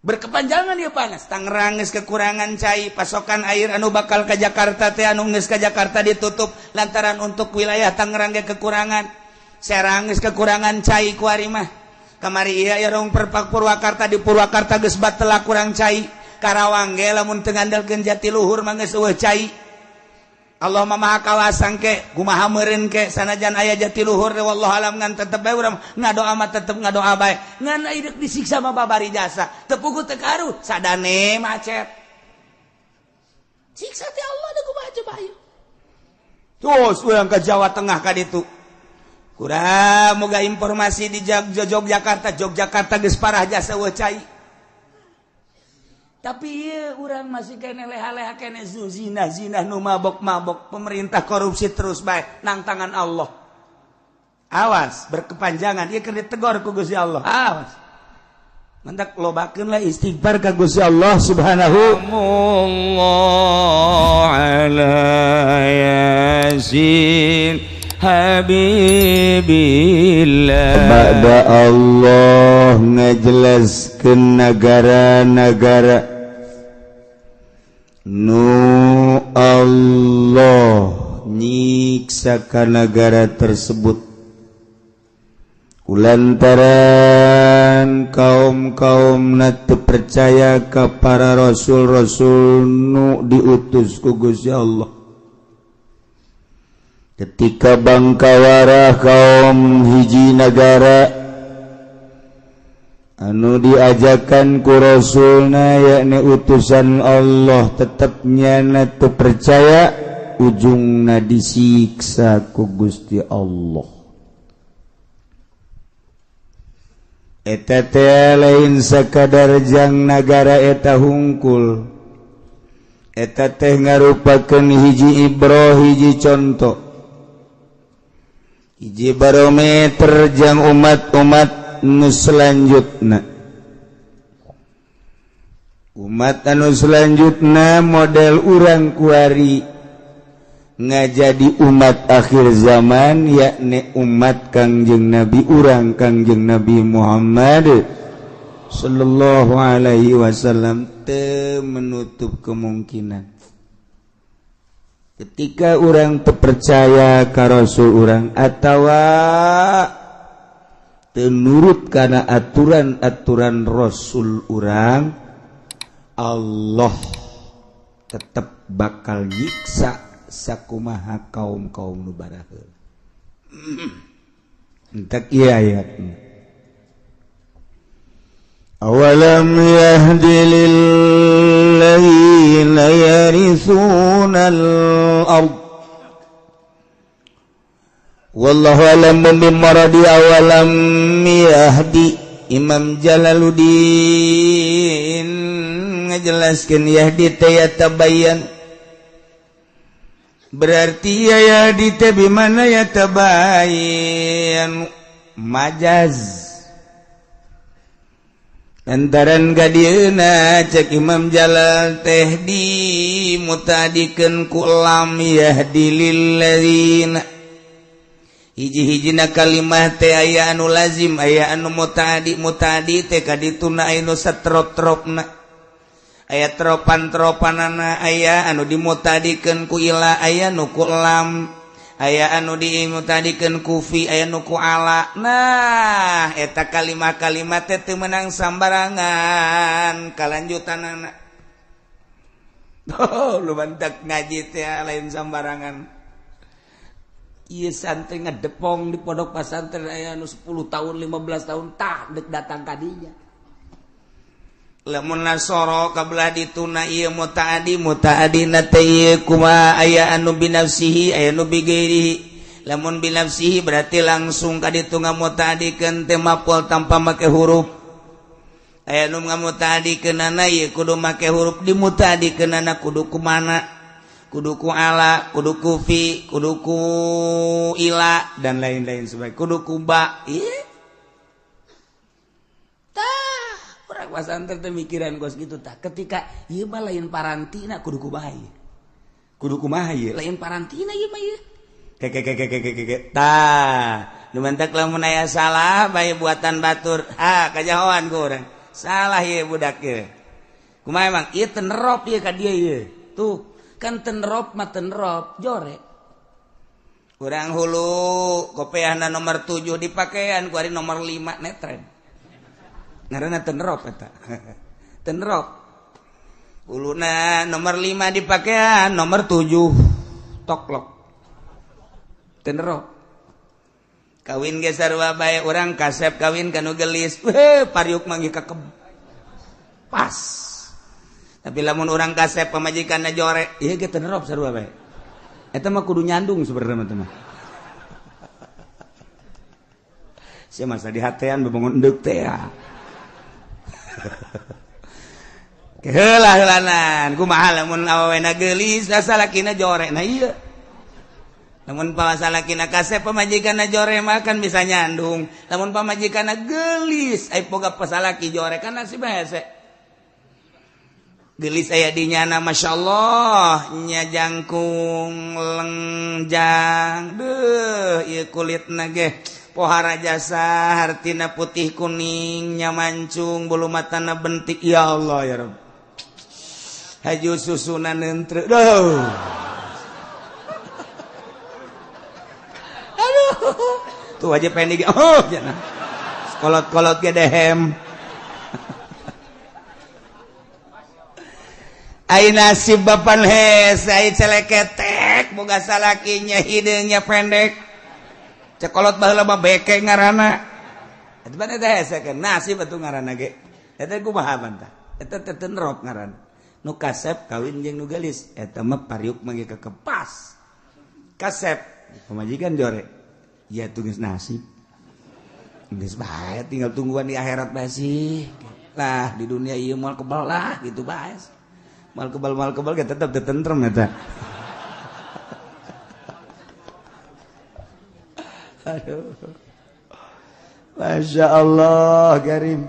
Berkepanjangan ya panas. Tangerang geus kekurangan cai, pasokan air anu bakal ke Jakarta teh anu geus ka Jakarta ditutup lantaran untuk wilayah Tangerang ge kekurangan. Serang geus kekurangan cai kuari mah. Kamari ieu ya rong perpak Purwakarta, di Purwakarta geus batela kurang cai. Karawang ge lamun teu ngandalkeun Jatiluhur mah geus eueuh cai. Allah Maha kawasang ke kumaha meureun ke sanajan aya Jatiluhur wallahu alam, ngan tetep bae urang ngadoa mah, tetep ngadoa bae, ngan deuk disiksa mah babari jasa teu puguh teu karuh sadane macet siksa teh Allah da kumaha coba ayo. Terus urang ke Jawa Tengah ka ditu kurang moga informasi di Yogyakarta. Yogyakarta geus parah jasa eueuh cai, tapi iya orang masih kene leha-leha kene zina zina nu mabok-mabok, pemerintah korupsi terus baik nang tangan Allah. Awas berkepanjangan ieu keur ditegor ku Gusti Allah. Awas, mantak lobakeun lah istighfar ka Gusti Allah Subhanahu. Allah ala Yasin Habibillah. Ba'da Allah ngajelaskeun negara-negara nu Allah nyiksa ka negara tersebut kulantaran kaum-kaum teu percaya ka para rasul-rasul nu diutus ku Gusti Allah. Ketika bangkawara kaum hiji negara anu diajakan ku rasulna, yakni utusan Allah, tetapnya teu percaya, ujungna disiksa ku Gusti Allah. Eta teh lain sakadar jang nagara eta hungkul, eta teh ngarupakeun hiji ibroh, hiji contoh, hiji barometer jang umat-umat nu selanjutna. Umat anu selanjutna model urang kuari ngajadi umat akhir zaman, yakni umat Kangjeng Nabi urang, Kangjeng Nabi Muhammad sallallahu alaihi wasallam. Teu menutup kemungkinan ketika orang terpercaya ka rasul urang atawa teu nurut kana aturan-aturan rasul urang, Allah tetep bakal nyiksa sakumaha kaum-kaum nu baraheula. Entek ieu ayatna. Awalam yahdi lilladzina yarithuna al-ard. Wallahu alam bimaradi. Awalam yahdi, Imam Jalaluddin ngajelaskeun yahdi teh yatabayyan, berarti ya yahdi teh bimana yatabayyan majaz lantaran gadieuna cek Imam Jalal teh di mutadikeun ku lam yahdi lilladzina. Hiji-hijina kalimah teh aya anu lazim, aya anu mutaadi. Mutaadi teh kadituna aya nu satrop-tropna, aya tropan-tropanana, aya anu dimutadikeun ku ila, aya nu ku lam, aya anu dimutadikeun ku fi, aya nu ku ala. Nah, eta kalimah-kalimah teh teu meunang sambarangan kalanjutanana. Oh, lu bantak ngaji teh lain sambarangan. Ieu santri ngedepong di pondok pesantren aya anu 10 tahun, 15 tahun tah dek datang kadinya. Lamun nasoro kabelah dituna ieu mutaadi, mutaadina teh ieu kumaha, aya anu binafsihi, aya anu bigairihi. Lamun binafsihi berarti langsung ka ditu ngamutaadikeun teh mapol tanpa make huruf. Aya nu ngamutaadikeunana ieu kudu make huruf, dimutaadikeunana kudu kumana, kudu ku ala, kudu ku fi, kudu ku ila, dan lain-lain sebagainya, kudu ku ba. Ih, tah urang pasantren teh mikiran kos gitu tah. Ketika ieu mah lain parantina, kudu kumaha ieu, kudu kumaha ieu, lain parantina ieu mah ieu ke ke ke ke ke ke ke tah. Nu mantak lamun aya salah bae buatan batur, ha kajahoan ku urang. Salah ya budak ya. Kumaha emang ieu tenerop ieu ka dia ieu. Tuh, kan tenerop mah tenerop jore. Urang hulu kopeahna nomor 7 dipakean ku ari nomor 5 netren. Ngaranna tenerop eta. Tenerop. Huluna nomor 5 dipakean nomor 7 toklok. Tenerop. Kawin ge sarua bae urang kasep kawin ka nu geulis. Weh, pariuk manggih kakeb. Pas. Tapi lamun urang kasep pamajikanna jore, ieu ge tenerop sarua bae. Eta mah kudu nyandung sebenarnya mah teh mah. Sia masa dihatean bebangun endek teh ya. Heula heulanan, kumaha lamun awewena geulis, salakina jore. Nah ieu. Lamun salakina kasep pamajikanna jore mah kan bisa nyandung. Lamun pamajikanna geulis, ai boga pasalaki jore kan nasib hese. Geulis aya di nyana masyaallah, nya jangkung lengjang. Deuh, ieu kulitna ge pohara jasa, hartina putih kuning, nya mancung, bulu matana bentik. Ya Allah ya Rabb. Haju susuna nentreu. Duh. Aduh. Tuh aja pendek. Oh, jangan. Kolot-kolot ge dehem. Ai nasib bapan hese, ai celeketek boga salakinya hideungnya pendek. Cekolot baheula mah beke ngaranna. Eta mah teh hese kan nasib atuh ngaranna ge. Eta kumaha bantah? Eta teh tenerop ngaranna. Nu kasep kawin jeung nu geulis, eta mah pariuk mah ge kekepas. Kasep pamajikan jore. Ya tuh geus nasib. Geus bae tinggal tungguan di akhirat bae sih. Lah di dunia ieu moal kebal lah gitu bae. Mal kebal ge tetep tentrem eta. Aduh. Masya Allah karim.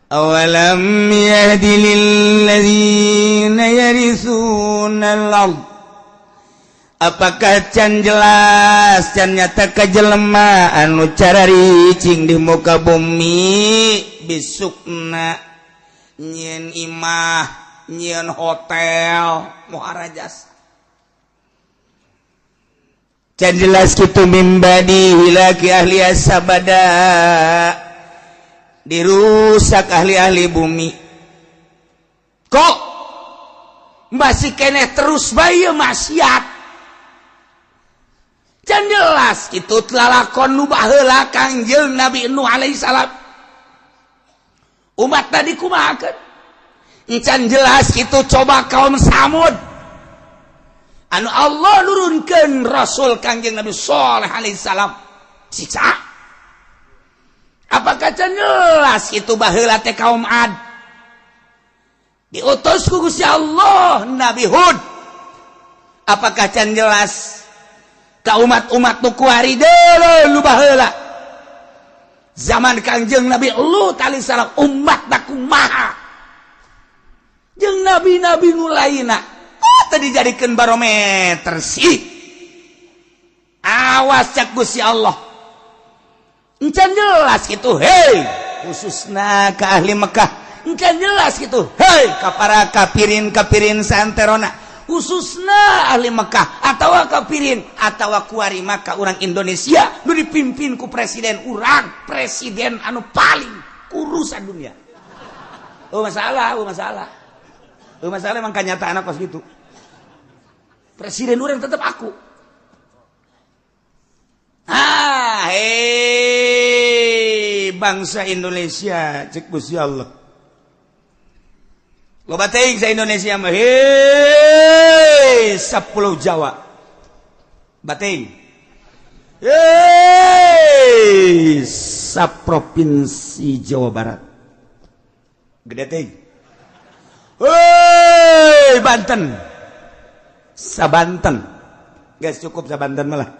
Awalam yahdi lilladzina yarithuna al-ard. Apakah can jelas can nyata ka jelema anu cararicing di muka bumi bisukna nyieun imah, nyieun hotel, muharajas. Can jelas kitu mimbadi hilaki ahli sabada dirusak ahli-ahli bumi. Kok masih keneh terus bae maksiat. Can jelas kitu lalakon nu baheula Kangjeng Nabi Nuh alaihi salam. Umat tadi kumahakeun? Encan jelas itu coba kaum Samud. Anu Allah nurunkeun Rasul Kangjeng Nabi Shaleh alaihi salam. Siksa. Apakah can jelas itu baheula teh kaum Ad? Diutus ku Gusti Allah Nabi Hud. Apakah can jelas ka umat-umat nu kuari deuleu nu baheula? Zaman Kangjeng Nabi Lut alaihi salam umat da kumaha jeung nabi-nabi nu lainna. Oh, tadi dijadikeun barometer sih. Awas cak Gusti Allah. Encan jelas kitu hei khususna ka ahli Mekah. Encan jelas kitu hei ka para kafirin-kafirin saanterona. Khususna ahli Mekah atawa kafirin atawa kuari maka urang Indonesia nu dipimpin ku presiden urang, presiden anu paling kurusan dunia. Oh masalah, oh masalah. Oh masalah emang kenyataan pas gitu. Presiden urang tetap aku. Ah, hei bangsa Indonesia cek Gusti Allah. Loba teuing sa Indonesia mah hei sapulau Jawa. Bating. Hei saprovinsi Jawa Barat. Gede teuing. Hei Banten. Sabanten. Guys cukup sabanten malah.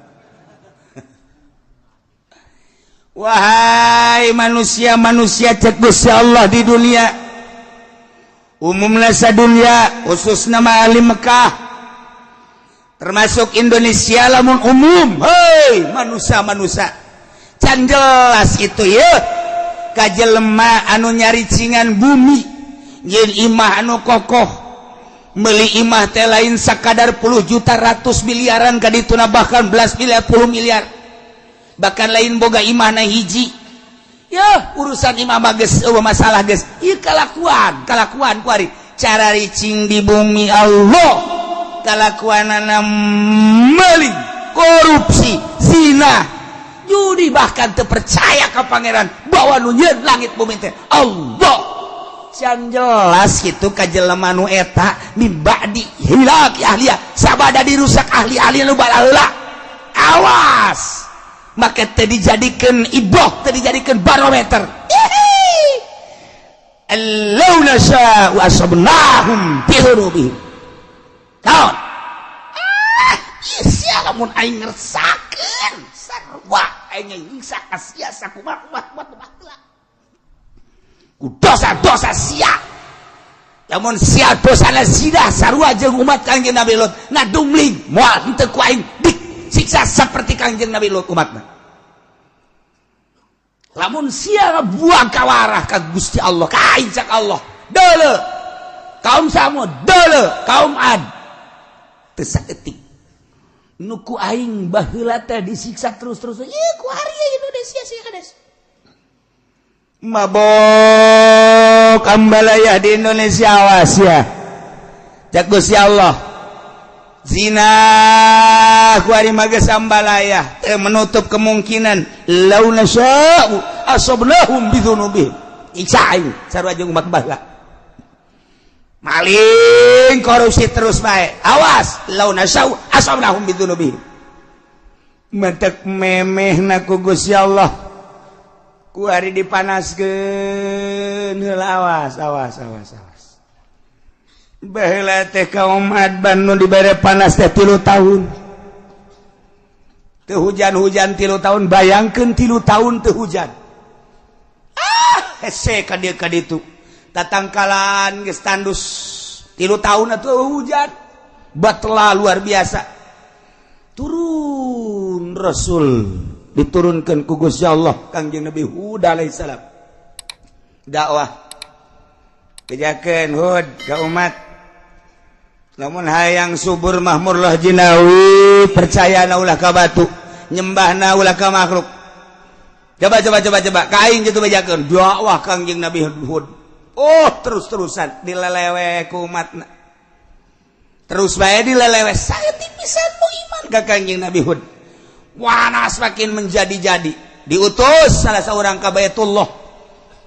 Wahai manusia-manusia cek Gusti Allah di dunia. Umumna sadunya khususna mah ahli Mekah termasuk Indonesia lamun umum hei manusia-manusia can jelas itu ya Ka jelema anu nyaricingan bumi, nyieun imah anu kokoh. Meuli imah teh lain sakadar puluh juta, ratus, miliaran ka dituna, bahkan belas miliar, puluh miliar. Bahkan lain boga imah na hiji ya, urusan imah mah geus euweuh masalah geus. Ieu kalakuan kalakuan kuari cara ricing di bumi Allah, kalakuanana meling, korupsi, zina, judi, bahkan terpercaya ke Pangeran bahwa nu nyieun langit bumi teh Allah. Sian jelas gitu ka jelema nu eta, min ba'di ihlaki ahliha, sabada dirusak ahli-ahli nu balaheula. Awas, maka teh dijadikeun ibroh, teh dijadikeun barometer. Allau nasya'u asabnahum bi dzunubihim. Naon? Ah, sia, lamun aing ngersakeun sarua aing nyiksa ka sia sakumaha kumaha kumaha ku dosa-dosa sia. Lamun sia dosana zina sarua jeung umat Kangjeng Nabi Lut, ngadumling, moal henteu ku aing disiksa seperti Kangjeng Nabi Lut umatna. Lamun sia buang kawarah ka Gusti Allah, ka aing, cak Allah, deuleu kaum Samud, deuleu kaum Ad, teu saeutik nu ku aing baheula teh disiksa terus-terus. Ieu ku hari Indonesia sih kades mabok ambalaya di Indonesia. Awas ya, cak Gusti Allah, zina ku ari mah geus ambalaya. Teu menutup kemungkinan, lau nasya'u asabnahum bidzunubihim, siksa aing sarua jeung umat baheula. Maling, korupsi terus bae, awas, lau nasya'u asabnahum bidzunubihim. Mentek memeh na ku Gusti Allah ku hari dipanaskeun heula. Awas, awas, awas, awas. Baheula teh kaum Adban nu dibere panas teh 3 tahun teu hujan-hujan. 3 tahun, bayangkeun, 3 tahun teu hujan. Ah, hese ka dieu ka ditu, tatangkalan geus tandus. 3 tahun atuh hujan batla luar biasa. Turun Rasul, diturunkan ku Gusti Allah, Kangjeng Nabi Hud alaihissalam dakwah. Kejakeun Hud ka umat, lamun hayang subur mahmurlah jinawi, percaya na ulah ka batu, nyembahna ulah ka makhluk. Coba, coba, coba, coba ka aing gitu. Bejakeun dakwah Kangjeng Nabi Hud, oh, terus-terusan dilelewe ku umatna, terus bae dilelewe. Saya tipisan nu iman ka Kangjeng Nabi Hud. Panas makin menjadi-jadi, diutus salah seorang ka Baitullah.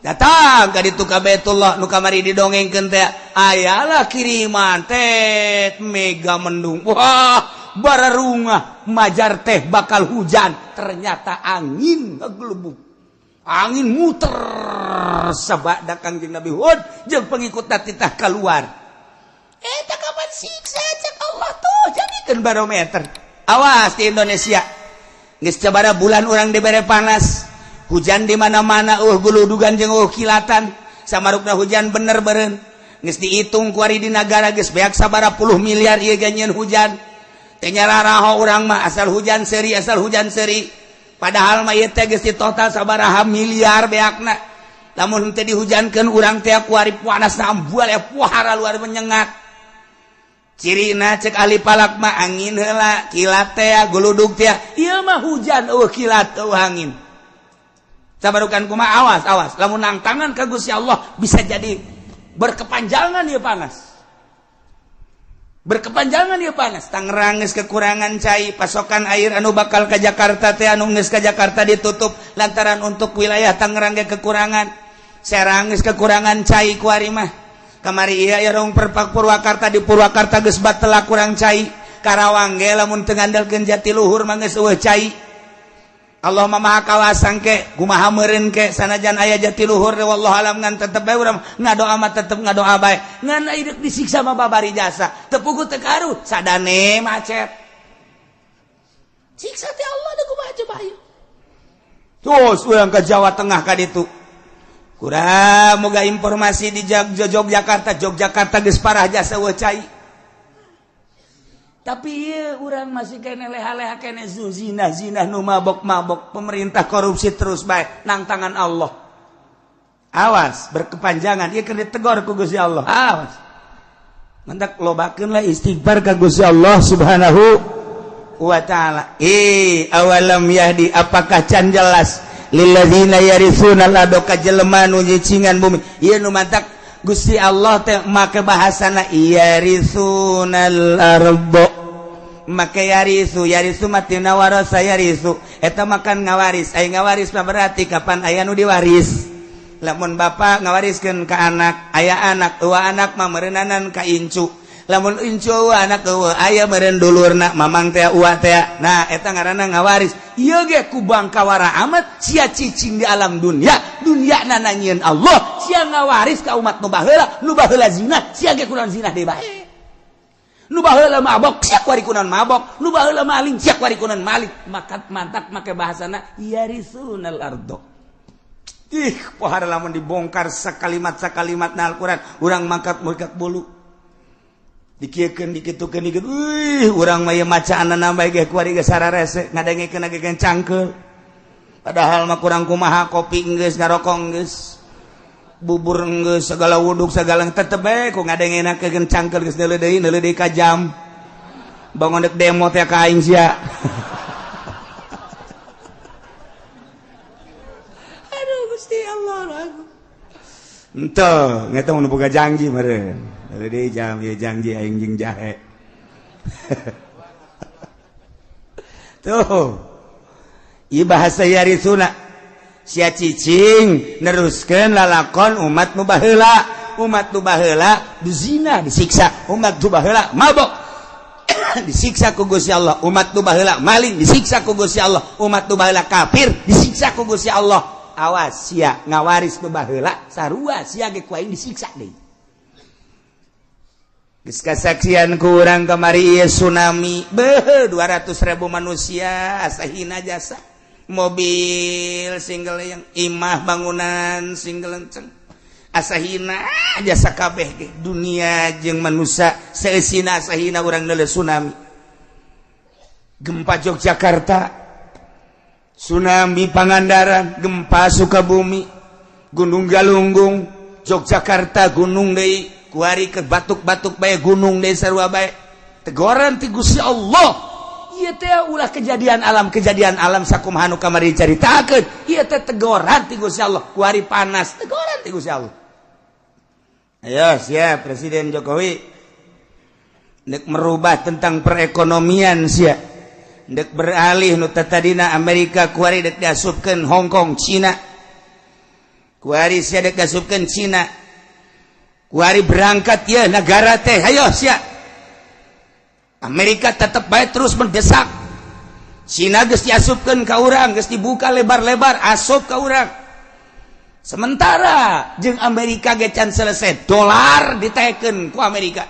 Datang ka ditu ka Baitullah nu kamari didongengkeun teh, ayalah kiriman teh mega mendung. Wah, bararungah majar teh bakal hujan, ternyata angin ngegelubuk, angin muter sabada Kangjeng Nabi Hud jeung pengikut titah keluar. Eh, tak kapan siksa cek Allah tuh, jadikeun barometer. Awas di Indonesia. Geus sabaraha bulan urang dibere panas, hujan di mana-mana, guludugan jeung kilatan. Samarukna hujan bener beren geus dihitung kuari di nagara geus beak sabaraha puluh miliar ieu ganyeun hujan teh. Nyararaho urang mah, asal hujan seri, asal hujan seri. Padahal mah ieu teh geus di total sabaraha miliar beakna. Lamun teh dihujankeun urang teh kuari panas ambual ya, puhara luar menyengat. Cirina cek ahli falak mah angin heula, kilat teh, guludug teh. Ieu mah hujan euweuh kilat, euweuh angin. Sabarukan kumaha? Awas, awas, lamun nangtangan ka Gusti Allah bisa jadi berkepanjangan ieu panas, berkepanjangan ieu panas. Tangerang geus kekurangan cai, pasokan air anu bakal ke Jakarta teh, anu geus ka Jakarta ditutup lantaran untuk wilayah Tangerang ge kekurangan. Serang geus kekurangan cai ku ari mah. Kamari iya ya rong perpak Purwakarta, di Purwakarta geus batela kurang cai. Karawang ge lamun teu ngandalkeun Jatiluhur mah geus euweuh cai. Allah Maha kawasang ke kumaha meureun ke, sanajan aya Jatiluhur, wallahu alam, ngan tetep bae urang ngadoa mah, tetep ngadoa bae. Ngan ieu disiksa mah babari jasa teu puguh teu karuh, sadane macet. Siksa teh Allah da kumaha coba ieu. Terus urang ke Jawa Tengah ka ditu, kurang moga informasi di Yogyakarta. Yogyakarta geus parah jasa euweuh cai, tapi ieu urang masih kene leha-leha kene, zina zina, nu mabok mabok, pemerintah korupsi terus bae, nang tangan Allah. Awas berkepanjangan ieu keur ditegor ku Gusti Allah. Awas. Mantak lobakeun lah istighfar ka Gusti Allah Subhanahu wa ta'ala. Awalam yahdi, apakah can jelas lilladzina yarithuna al-ardha ka jelema nu nyicingan bumi. Ieu nu mantak Gusti Allah teh make bahasana yarithunal ardo. Make yarisu, yarisu matina warasa yarisu. Eta makan ngawaris, aya ngawaris mah berarti kapan aya nu diwaris. Lamun bapak ngawariskeun ka anak, aya anak, eueuh anak mah meureunnanan ka incu. Lamun incu eueuh anak eueuh aya meureun dulurna, mamang teh uwa teh. Nah, eta ngaranna ngawaris. Ieu ge ku bangkawara amat sia cicing di alam dunia, dunia nanyieun Allah, sia ngawaris ka umat nu baheula, nu baheula zina, sia ge kunaon zina deui bae. Nu baheula mabok, sia kuari kunaon mabok, nu baheula maling, sia kuari kunaon maling. Maka mantak make bahasana yarisunal ardo. Ih, pohara lamun dibongkar sakalimat-sakalimat na Al-Qur'an, urang mangkat mangkat bolu. Dikieukeun dikitukeun dikit. Wih, urang mah ieu macaanna bae ge kuari ge sararese, ngadengekeun ge cangkeul. Padahal mah kurang kumaha kopi geus, ngarokok geus, bubur geus, segala wuduk segala tetep bae ku ngadengenakeun cangkeul geus neuleuh deui ka jam. Bangun dek demo teh ka aing sia. Aduh Gusti Allah. Henteu, ngeta mun boga janji meureun. Neuleuh deui jam ieu janji aing jeung jahe. Tuh. Ieu bahasa yarisuna. Sia cicing neruskeun lalakon umat nu baheula, umat nu baheula dizina disiksa, umat nu baheula mabok disiksa ku Gusti Allah, umat nu baheula maling disiksa ku Gusti Allah, umat nu baheula kafir disiksa ku Gusti Allah. Awas sia ngawaris nu baheula sarua sia ge ku aing disiksa deui. Geus kasaksian ku urang kamari ieu tsunami, beuh 200.000 manusia asa hina jasa. Mobil single yang imah bangunan single enceng asahina jasa kabeh ge dunia jeung manusia seusina asahina urang neuleuh tsunami. Gempa Yogyakarta, tsunami Pangandaran, gempa Sukabumi, Gunung Galunggung, Yogyakarta gunung deui kuari ke batuk-batuk bae gunung deui sarua bae. Tegoran ti Gusti Allah. Ieu teh ulah kejadian alam sakumaha nu kamari caritakeun. Ieu teh tegoran ti Gusti Allah. Kuari panas, tegoran ti Gusti Allah. Ayo siap Presiden Jokowi ndek merubah tentang perekonomian sia. Ndek beralih nu tadina Amerika kuari dek diasupkeun Hong Kong, Cina. Kuari sia dek diasupkeun Cina. Kuari berangkat ya negara teh, ayo sia. Amerika tetap baik terus mendesak. Cina geus diasupkeun ka urang, geus dibuka lebar-lebar asup ka urang. Sementara jeung Amerika ge can selesai, dolar ditekeun ku Amerika.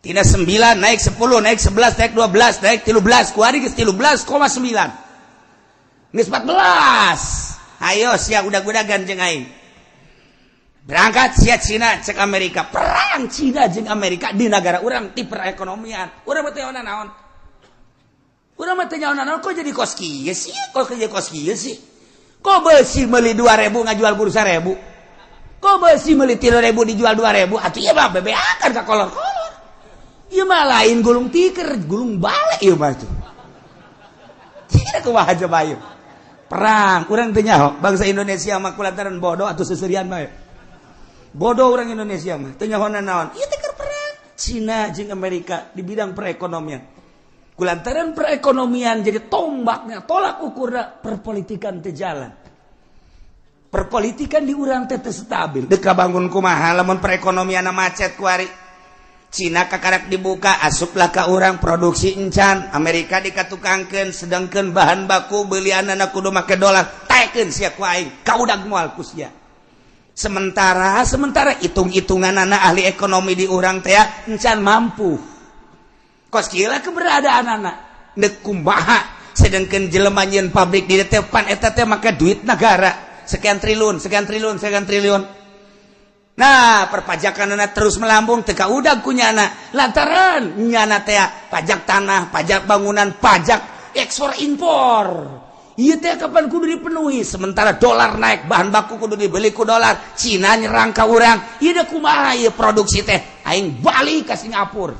Tina 9 naik 10, naik 11, naik 12, naik 13, kuari geus 13,9. Geus 14. Ayo sia udag-udagan jeung aing. Berangkat sia Cina cek Amerika, perang Cina jeung Amerika di negara urang ti perekonomian. Urang mah teu nyaho naon. Urang mah teu nyaho naon kok jadi kos kieu sih? Kok jadi kos kieu sih? Kok beusi meuli 2000 ngajual kudu 1000? Kok beusi meuli 3000 dijual 2000? Atuh ieu mah bebeakan ka kolor-kolor. Ieu mah lain gulung tiker, gulung balik ieu mah tuh. Cina kumaha coba ieu? Perang, urang teu nyaho bangsa Indonesia mah kulantaran bodoh atuh seserian bae. Bodoh orang Indonesia mah teu nyaho naon. Ieu teh keur perang Cina jeung Amerika di bidang perekonomian. Kulantaran perekonomian jadi tombaknya, tolak ukurna perpolitikan teu jalan. Perpolitikan di urang teh teu stabil. Deuk kabangun kumaha lamun perekonomianna macet kuari. Cina kakarak dibuka asuplah ka urang produksi encan, Amerika dikatukangkeun sedangkeun bahan baku beulianana kudu make dolar, taekeun sia ku aing, kaudag moal ku sia. Sementara hitung-hitungan anak ahli ekonomi di urang teh encan mampu. Kos kieu lah keberadaan anak deuk kumaha sedangkeun jelema nyieun pabrik di teh pan eta teh make duit negara sekian triliun, sekian triliun, sekian triliun. Nah, perpajakan anak terus melambung teu kaudag ku nyana lantaran nyana teh pajak tanah, pajak bangunan, pajak ekspor impor. Ieu teh kapan kudu dipenuhi? Sementara dolar naik, bahan baku kudu dibeli ku dolar. Cina nyerang ka urang. Ieu deh kumaha ieu produksi teh? Aing balik ke Singapura.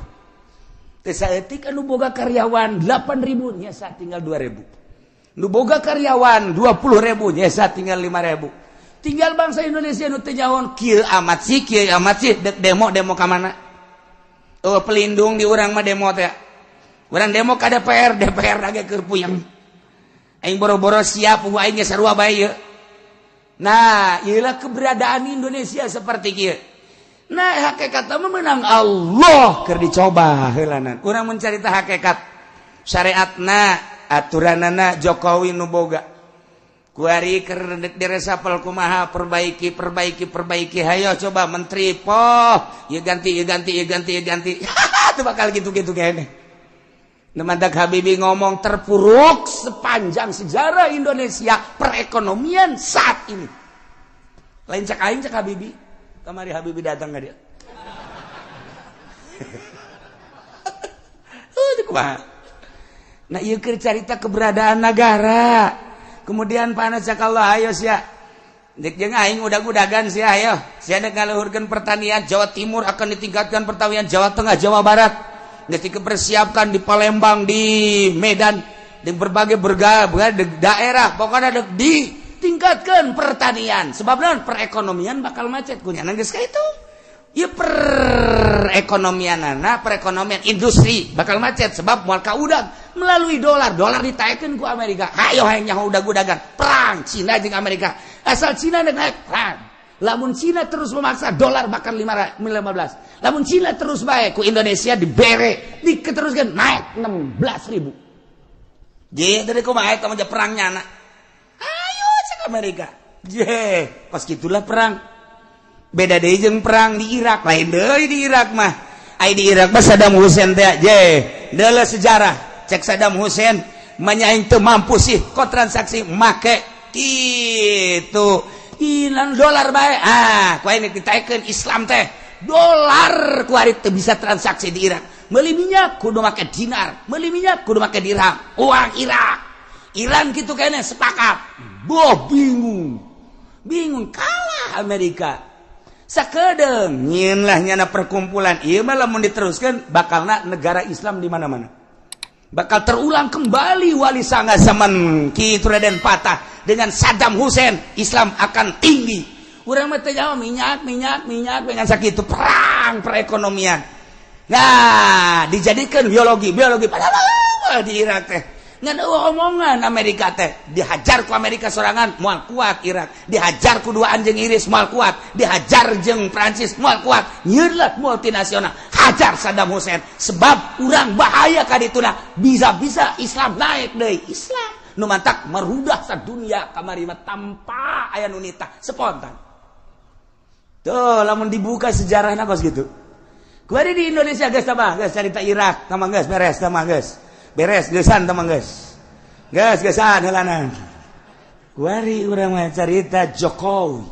Teh saeutik anu boga karyawan 8.000 nyesa tinggal 2.000. Nu boga karyawan 20.000 nyesa tinggal 5.000. Tinggal bangsa Indonesia nu teu nyaho kieu amat sih, kieu amat sih, dek demo demo ka mana? Oh, pelindung di urang mah demo teh. Urang demo ka DPR, DPR lagi keur puyeng. Aing boro-boro siap, aing ge sarua bae ieu. Nah, ieulah keberadaan Indonesia seperti kieu. Nah, hakikat mah menang Allah keur dicoba heulanan. Urang mencarita hakikat syariatna, aturanana Jokowi nu boga. Kuari keur diresapel kumaha, perbaiki, perbaiki, perbaiki, hayo coba menteri poh, ieu ganti, ieu ganti, ieu ganti, ieu ganti. Itu bakal gitu-gitu kayaknya. Mantak Habibie ngomong terpuruk sepanjang sejarah Indonesia perekonomian saat ini. Lain cak aing, cak Habibie. Kamari Habibie datang ka dia. Kumaha? Nah, ieu keur carita keberadaan negara. Kemudian panas cak Allah, ayo sia. Dek jeung aing udag-udagan sia, ayo. Sia dek ngaluhurkeun pertanian Jawa Timur, akan ditingkatkan pertanian Jawa Tengah, Jawa Barat. Geus dipersiapkan di Palembang, di Medan, di berbagai berbagai daerah, pokoknya dek ditingkatkan pertanian. Sebab naon? Perekonomian bakal macet kunyana geus ka itu. Ya perekonomianana, perekonomian industri bakal macet sebab moal kaudag melalui dolar, dolar ditaekeun ku Amerika. Hayo hayang nyaho udag-udagan, perang Cina jeung Amerika. Asal Cina dek naik perang. Lamun Cina terus memaksa dolar bahkan 15. Lamun Cina terus baik ku Indonesia dibere, diteruskan naik 16.000. Je dari kumaha eta mah perangnya anak. Ayo cek Amerika. Je, pas gitulah perang. Beda deui jeung perang di Irak, lain deui di Irak mah. Ai di Irak mah Saddam Hussein teh je, deuleu sejarah. Cek Saddam Hussein manya aing teu mampu sih kok transaksi make kitu. Ilang dolar bae. Ah, ku aing ditaekeun Islam teh. Dolar ku ari teu bisa transaksi di Irak. Meuli minyak kudu make dinar, meuli minyak kudu make dirham. Uang Irak. Iran kitu kene sepakat. Boh bingung. Bingung kalah Amerika. Sakedeung nyieun lah nyana perkumpulan. Ieu mah lamun diteruskeun bakalna negara Islam di mana-mana. Bakal terulang kembali Wali Sanga zaman Ki Raden Patah dengan Saddam Hussein, Islam akan tinggi. Urang mah teu jauh minyak, minyak, minyak dengan sakitu perang perekonomian. Nah, dijadikan biologi, biologi padahal di Irak teh. Ngan eueuh omongan Amerika teh, dihajar ku Amerika sorangan moal kuat Irak, dihajar ku dua anjing Inggris moal kuat, dihajar jeung Prancis moal kuat. Nyieun lah multinasional, hajar Saddam Hussein sebab urang bahaya ka dituna, bisa-bisa Islam naik deui. Islam nu mantak merudah sadunia kamari mah tanpa aya nu nitah spontan. Tuh lamun dibuka sejarahna kos gitu. Kuari di Indonesia geus tambah geus carita Irak tambah geus beres tambah geus. Beres geusan tambah geus. Geus geusan heulanan. Kuari urang mah carita Jokowi.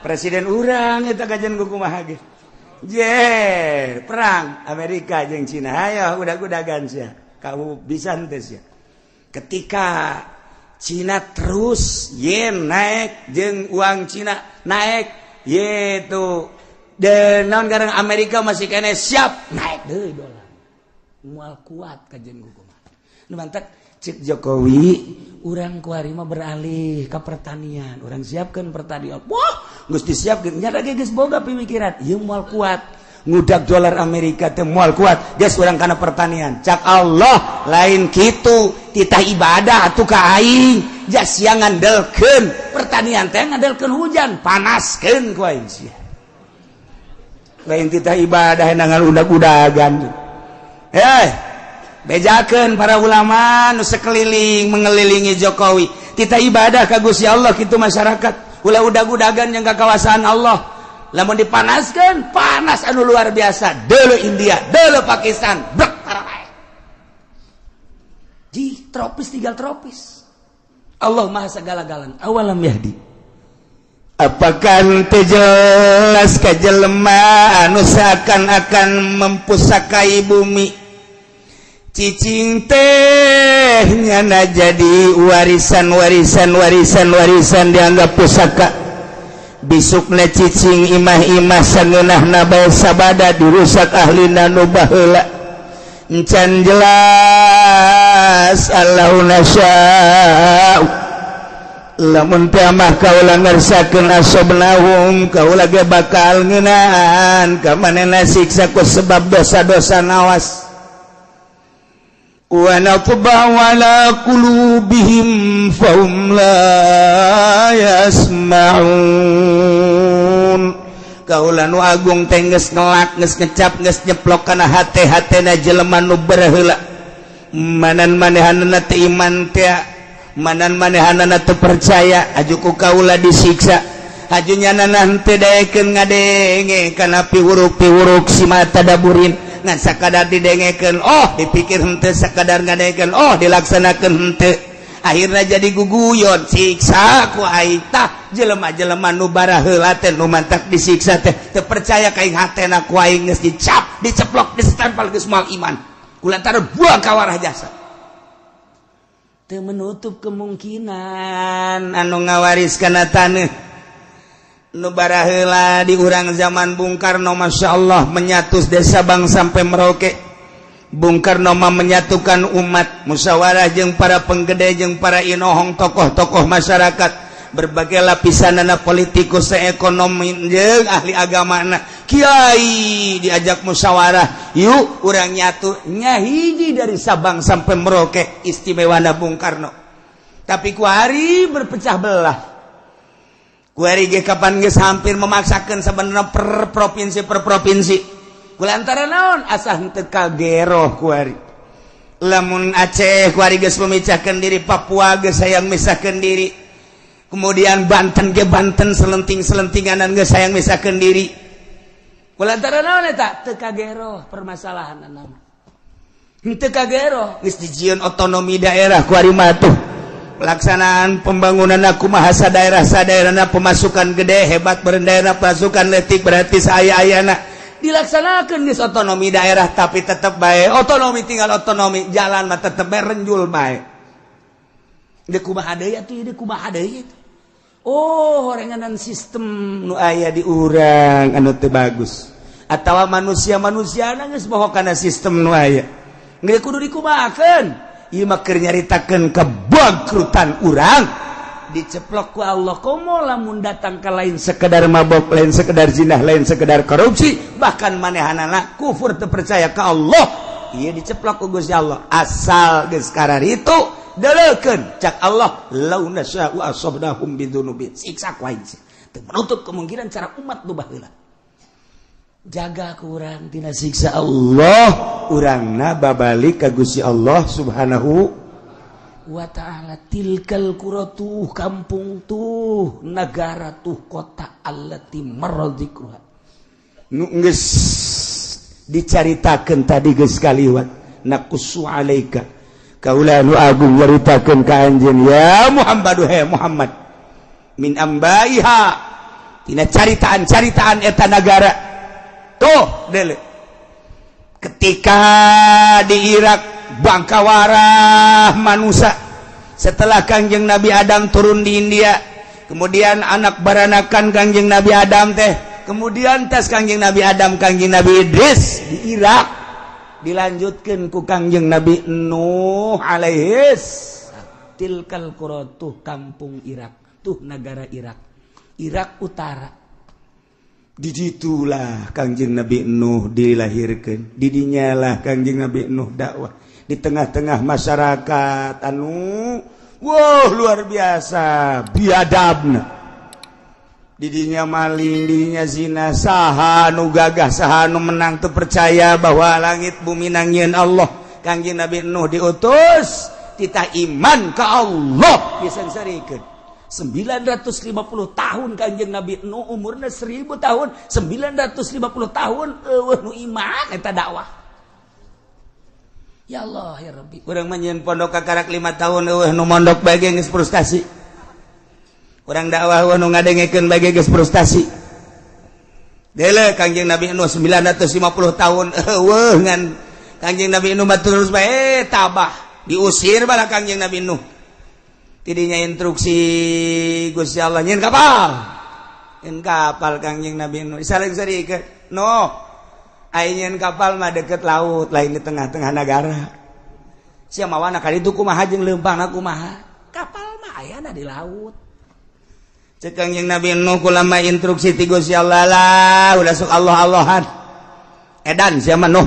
Presiden urang eta kajian ku kumaha ge. Je, perang Amerika jeung Cina. Hayo udag-udagan sia. Kamu bisa henteu sia. Ketika Cina terus yen naik jeung uang Cina naik yaitu dan naon garang Amerika masih kene siap naik deui dolar. Moal kuat kajian ku kumaha. Nu mantak cek Jokowi urang kuari mah beralih ke pertanian, urang siapkan pertanian. Wah, geus disiapkeun nya ge geus boga pemikiran, ieu moal kuat. Ngudag dolar Amerika teh moal kuat, geus urang kana pertanian. Cak Allah lain kitu, titah ibadah atuh ka aing. Jas sia ngandelkeun pertanian teh ngandelkeun hujan, panaskeun ku aing sia. Lain titah ibadah nangan udag-udagan. Bejakeun para ulama nu sekeliling mengelilingi Jokowi. Titah ibadah ka Gusti Allah kitu masyarakat. Ulah udag-udagan yang ka kawasan Allah. Lamun dipanaskeun, panas anu luar biasa. Deuleu India, deuleu Pakistan, brek tarae. Di tropis tinggal tropis. Allah Maha segala-galana. Awalam yahdi. Apakah teu jelas ka jelema anu seakan-akan mempusakai bumi? Cicing teh Kabeh nyana jadi warisan, warisan, warisan, warisan, dianggap pusaka. Bisukna cicing imah-imah sangeunahna bae, sabada dirusak ahlina nu baheula. Encan jelas. Allahu nasya, lamun teh mah kaula ngersakeun, asobnahum, kaula ge bakal ngeunaan ka manehna siksa ku sebab dosa-dosa. Nawas, wa natba'u ala qulubihim fahum la yasma'un. Kaula nu agung teh geus ngelak, geus ngecap, geus nyeplok kana hate-hatena jelema nu baraheula. Manan manehanana teh iman teh, manan manehanana teu percaya, aju ku kaula disiksa. Aju nyanana henteu daekeun ngadenge kana piwuruk-piwuruk si mata daburin, ngan sakadar didengekeun oh dipikir henteu, sakadar ngadengekeun oh dilaksanakeun henteu, akhirnya jadi guguyon, siksa ku aing. Tah, jelema-jelema nu baraheula teh nu mantak disiksa teh teu percaya ka aing, hatena ku aing geus dicap, diceplok, disestempel, geus moal iman kulantaran buang kawarah jasa. Teu menutup kemungkinan anu ngawaris kana taneuh nu baraheula di urang zaman Bung Karno, Masya Allah, menyatu desa Sabang sampai Merauke. Bung Karno mah menyatukan umat, musyawarah jeung para penggede, jeung para inohong, tokoh-tokoh masyarakat berbagai lapisan, anak politikus, ekonomi, jeung ahli agama, kiai, diajak musyawarah, yuk urang nyatu nyahiji dari Sabang sampai Merauke. Istimewa Bung Karno, tapi kuari berpecah belah. Kuari ge kapan geus hampir memaksakan sebenarnya per provinsi, per provinsi, kulantaran naon? Asa henteu kageroh kuari. Lamun Aceh kuari geus memecahkan diri, Papua geus hayang misahkeun diri, kemudian Banten ge, Banten selenting-selentinganan geus hayang misahkeun diri. Kulantaran naon eta? Teu kageroh permasalahan nama, henteu kageroh. Geus dijieun otonomi daerah kuari mah tuh, pelaksanaan pembangunan aku mahasa daerah sadaerahna, pemasukan gede hebat daerah, pasukan letik berarti saya ayana dilaksanakan di otonomi daerah, tapi tetap baik otonomi tinggal otonomi, jalan mah tetap bae renjul bae. Deui kumaha deui atuh, deui kumaha deui? Oh, horenganan sistem nu aya di urang anu teu bagus atawa manusia-manusia geus bohong kana sistem nu aya. Geus kudu dikumahakeun? Ieu mah keur nyaritakeun kebangkrutan urang diceplok ku Allah. Komo lamun datang ke lain sekedar mabok, lain sekedar zinah, lain sekedar korupsi, bahkan manehanana kufur, teu percaya ka Allah, ieu diceplok ku Gusti Allah. Asal geus itu deleukeun, cak Allah, lau nasya'u asabnahum bidzunubin, siksa ku aing. Teu menutup kemungkinan cara umat nu baheula jaga kurang tina siksa Allah, urangna babalik ka Gusti Allah Subhanahu wa ta'ala. Tilkal qura, tuh kampung, tuh negara, tuh kota, allati marra dzikruha, nu geus dicaritakeun tadi, geus kaliwat. Naqussu alaika, kaula nu agung nyaritakeun ka anjeun ya Muhammad, he Muhammad, min ambaiha, tina caritaan-caritaan eta nagara. Tuh dele, ketika di Irak bangkawarah manusia setelah Kangjeng Nabi Adam turun di India, kemudian anak baranakan Kangjeng Nabi Adam teh, kemudian tes Kangjeng Nabi Adam, Kangjeng Nabi Idris di Irak, dilanjutkan ku Kangjeng Nabi Nuh alaihis. Tilkal qura, tuh kampung Irak, tuh negara Irak, Irak Utara. Diditulah Kangjeng Nabi Nuh dilahirkan, didinyalah Kangjeng Nabi Nuh dakwah di tengah-tengah masyarakat anu wow luar biasa biadabna. Didinya maling, didinya zina, saha nu gagah, saha nu menang? Tuh percaya bahwa langit bumi nangieun Allah. Kangjeng Nabi Nuh diutus, titah iman ke Allah, disengsarikeun 950 tahun. Kanjeng Nabi Nuh umurnya 1000 tahun, 950 tahun eueuh nu iman eta dakwah. Ya Allah ya Rabbi, urang mah nyieun pondok kakarak 5 tahun, eueuh nu mondok bae geus frustasi. Urang dakwah, eueuh nu ngadengekeun bae geus frustasi. Dele Kanjeng Nabi Nuh 950 tahun eueuh, ngan Kanjeng Nabi Nuh mah terus bae tabah. Diusir bala Kangjeng Nabi Nuh. Tidinya instruksi Gusti Allah, nyieun kapal. Nyieun kapal Kangjeng Nabi Nuh. Saling sari no. Ai nyieun kapal mah deket laut, lain di tengah-tengah negara. Sia mawana ka ditu kumaha jeung leumpangna kumaha? Kapal mah ayana di laut. Cek Kangjeng Nabi Nuh, kulama instruksi ti Gusti Allah lah, udah sok Allah-Allahan. Edan sia mah, Nuh.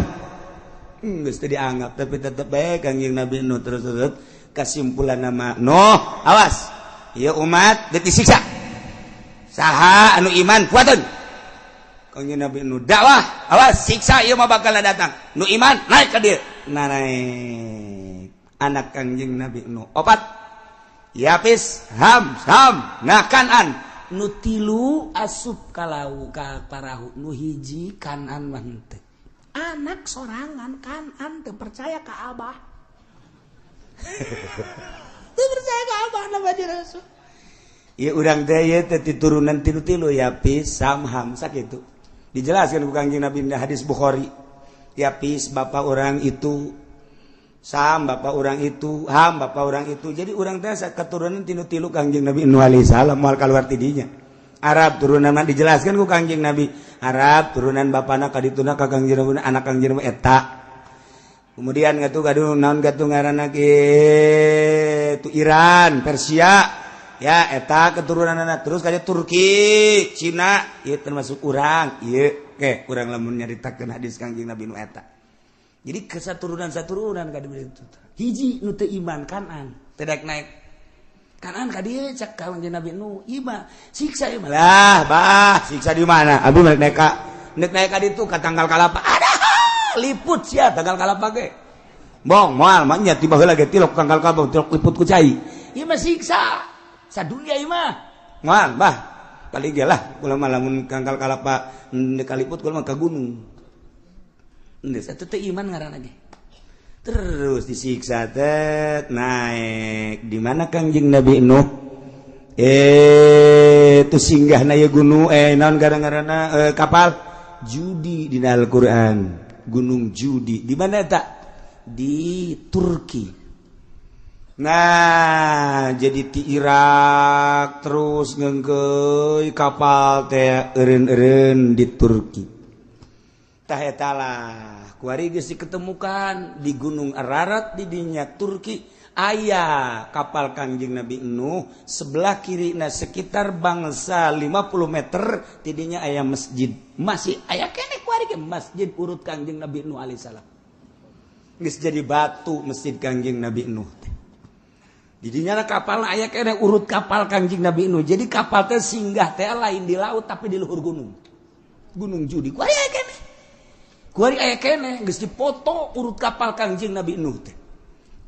Geus teu dianggap, tapi tetep bae Kangjeng Nabi Nuh terus terus kesimpulan nama Nuh, awas. Ieu umat deuk disiksa. Saha anu iman kuateun. Kangjeng Nabi Nuh dakwah, awas siksa ieu mah bakal datang. Nu iman naik ka dieu. Nah, naik anak Kangjeng Nabi Nuh opat. Yapis, Ham, Sam, nah Kanan. Nu tilu asup kalau ka parahu, nu hiji Kanan mah henteu. Anak sorangan Kanan teu percaya ka abah. Teu percaya ka abah nama Rasul. Ieu urang teh ieu teh turunan tilu-tilu, Yapis, Sam, Ham, sakitu. Dijelaskan ku Kangjeng Nabi di hadis Bukhari. Yapis bapak orang itu, Sam bapak orang itu, Ham bapak orang itu. Jadi urang teh keturunan tilu-tilu Kangjeng Nabi Nuh alaihi salam, moal keluar tidinya. Arab turunan mah dijelaskan ku Kangjeng Nabi. Arab turunan bapana ka dituna ka Kangjeng Nabi, anak Kangjeng Nabi eta. Kemudian ngatu gaduh naon gatuh ngaranna kitu Iran, Persia. Ya eta keturunan anak terus kayak Turki, Cina, ieu termasuk urang, ieu ke urang lamun nyaritakeun hadis Kangjeng Nabi nu eta. Jadi kesaturunan saturunan ka ditu. Hiji nu teu iman Kanan, teu daek naik. Kanan ka dieu cek Kangjeng Nabi Nu, ieu siksa ieu mah. Lah, bah, siksa di mana? Abi naik naik ka naik naik ka ditu ka tanggal kalapa. Ada liput sia tanggal kalapa ge. Bong, moal mah nya tiba heula ge tilok tanggal kalapa, tilok liput ku cai. Ieu mah siksa. Sadunia ieu mah. Moal, bah. Paling ge lah kula mah lamun tanggal kalapa kaliput kula mah ka gunung. Geus atuh teu iman ngaranna ge. Terus disiksa teh naik di mana Kangjeng Nabi Nuh? Itu singgah na ieu gunung, naon gara-garana, kapal Judi di Al-Qur'an. Gunung Judi di mana tak? Di Turki. Nah, jadi di Irak terus ngengkeuy kapal teh eureun-eureun di Turki. Tah eta lah kuari geus diketemukan di Gunung Ararat di dinya Turki aya kapal Kangjeng Nabi Nuh, sebelah kiri na sekitar bangsa 50 meter tidinya aya masjid, masih aya keneh kuari ge masjid urut Kangjeng Nabi Nuh alaihissalam. Geus jadi batu masjid Kangjeng Nabi Nuh teh. Didinya kapal aya keneh urut kapal Kangjeng Nabi Nuh. Jadi kapal teh singgah teh lain di laut, tapi di luhur gunung, Gunung Judi. Kuari aya keneh, kuari aya keneh geus dipoto urut kapal Kangjeng Nabi Nuh teh.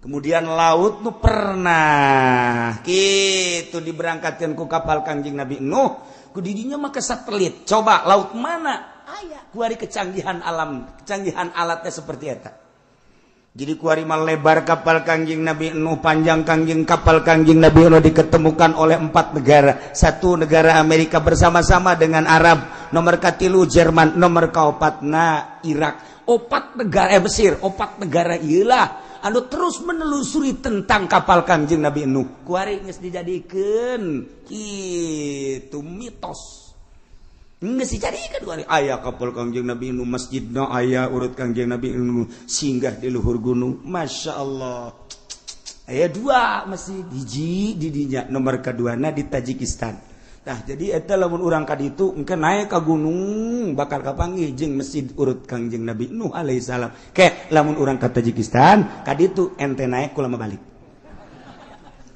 Kemudian laut nu pernah kitu diberangkatkan ku kapal Kangjeng Nabi Nuh, ku didinya mah ke satelit. Coba laut mana aya kuari, kecanggihan alam, kecanggihan alatnya seperti eta. Jadi kuari mah lebar kapal Kangjeng Nabi Nuh, panjang Kangjeng kapal Kangjeng Nabi Nuh diketemukan oleh empat negara. Satu negara Amerika bersama-sama dengan Arab, nomor katilu Jerman, nomor kaopatna Irak. Opat negara, Mesir, opat negara iyalah anu terus menelusuri tentang kapal Kangjeng Nabi Nuh. Kuari geus dijadikeun kitu mitos. Geus dijadikeun kuari aya kapal Kangjeng Nabi Nuh, masjidna aya urut Kangjeng Nabi Nuh singgah di luhur gunung. Masya Allah. Aya dua masjid, hiji di dinya, nomor keduana di Tajikistan. Nah, jadi eta lamun urang ka ditu engke naik ka gunung bakal kapanggih jeung masjid urut Kangjeng Nabi Nuh alaihi salam. Ke lamun urang ka Tajikistan ka ditu ente naik kula mah balik.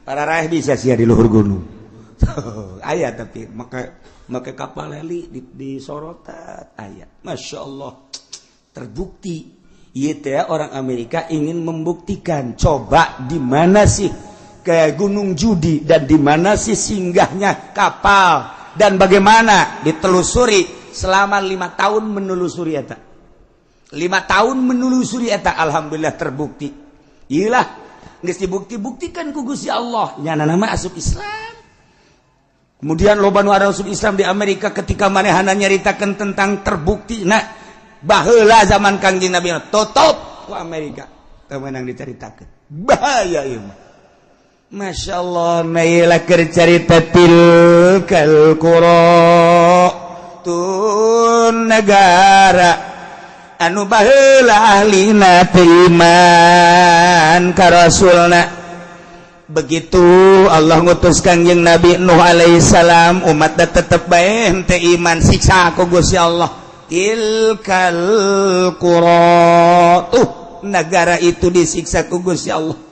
Para raih bisa sia di luhur gunung. Aya tapi make make kapal heli di sorotan aya. Masya Allah. Terbukti ieu teh orang Amerika ingin membuktikan, coba di mana sih ke Gunung Judi dan di mana sih singgahnya kapal dan bagaimana ditelusuri selama 5 tahun menelusuri eta, 5 tahun menelusuri eta. Alhamdulillah terbukti. Iyalah, geus dibukti-buktikan ku Gusti Allah, nyana nama asup Islam. Kemudian loba nu asup Islam di Amerika ketika manehana nyaritakeun tentang terbukti. Nah, baheula zaman Kangjeng Nabi tutup ku Amerika, teu meunang dicaritakeun. Bahaya ieu mah. Masya Allah, nah keur carita tilkal qura, tun negara anu baheula ahlina teu iman ka rasulna. Begitu Allah ngutus Kangjeng Nabi Nuh alaihissalam, umat tetep bae henteu iman, siksa ku Gusti Allah. Tilkal qura, tuh negara itu disiksa ku Gusti Allah.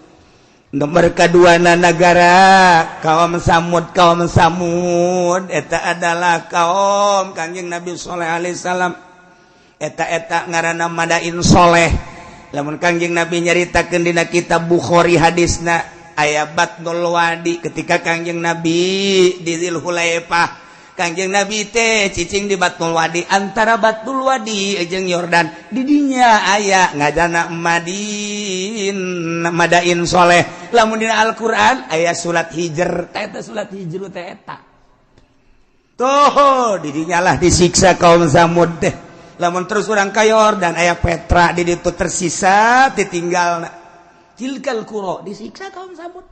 Nomor kedua negara kaum Samud. Kaum Samud eta adalah kaum Kangjeng Nabi Soleh alaihissalam. Eta-eta ngaranna Madain Soleh. Lamun Kangjeng Nabi nyaritakeun dina kitab Bukhari, hadisna aya Batnul Wadi, ketika Kangjeng Nabi di Dzulhulaifah, Kangjeng Nabi teh cicing di Batnul Wadi, antara Batnul Wadi jeung Yordan. Didinya aya ngajana Madin, Madain Soleh. Lamun dina Al-Qur'an aya surat Hijr, eta surat Hijr teh eta tuh. Didinya lah disiksa kaum Samud teh. Lamun terus urang ka Yordan, aya Petra di ditu, tersisa ditinggal. Tilkal qura, disiksa kaum Samud.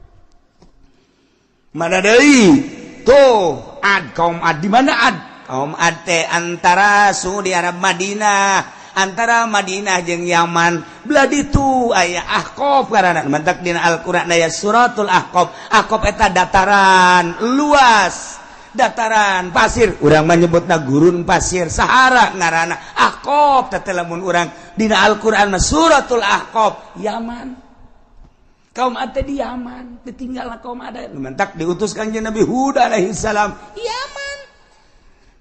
Mana deui tuh? Ad, kaum Ad. Di mana Ad? Kaum Ad teh antara Saudi Arab, Madinah, antara Madinah jeung Yaman belah ditu aya Ahqaf karana. Mantak dina Al-Qur'an aya suratul Ahqaf. Ahqaf eta dataran luas, dataran pasir, urang menyebutna gurun pasir, Sahara ngaranna. Ahqaf teh lamun urang dina Al-Qur'an mah suratul Ahqaf, Yaman. Kaum Ad di Yaman ditinggal. Kaum Ad mantak diutus Kangjeng Nabi Hud alaihi salam Yaman.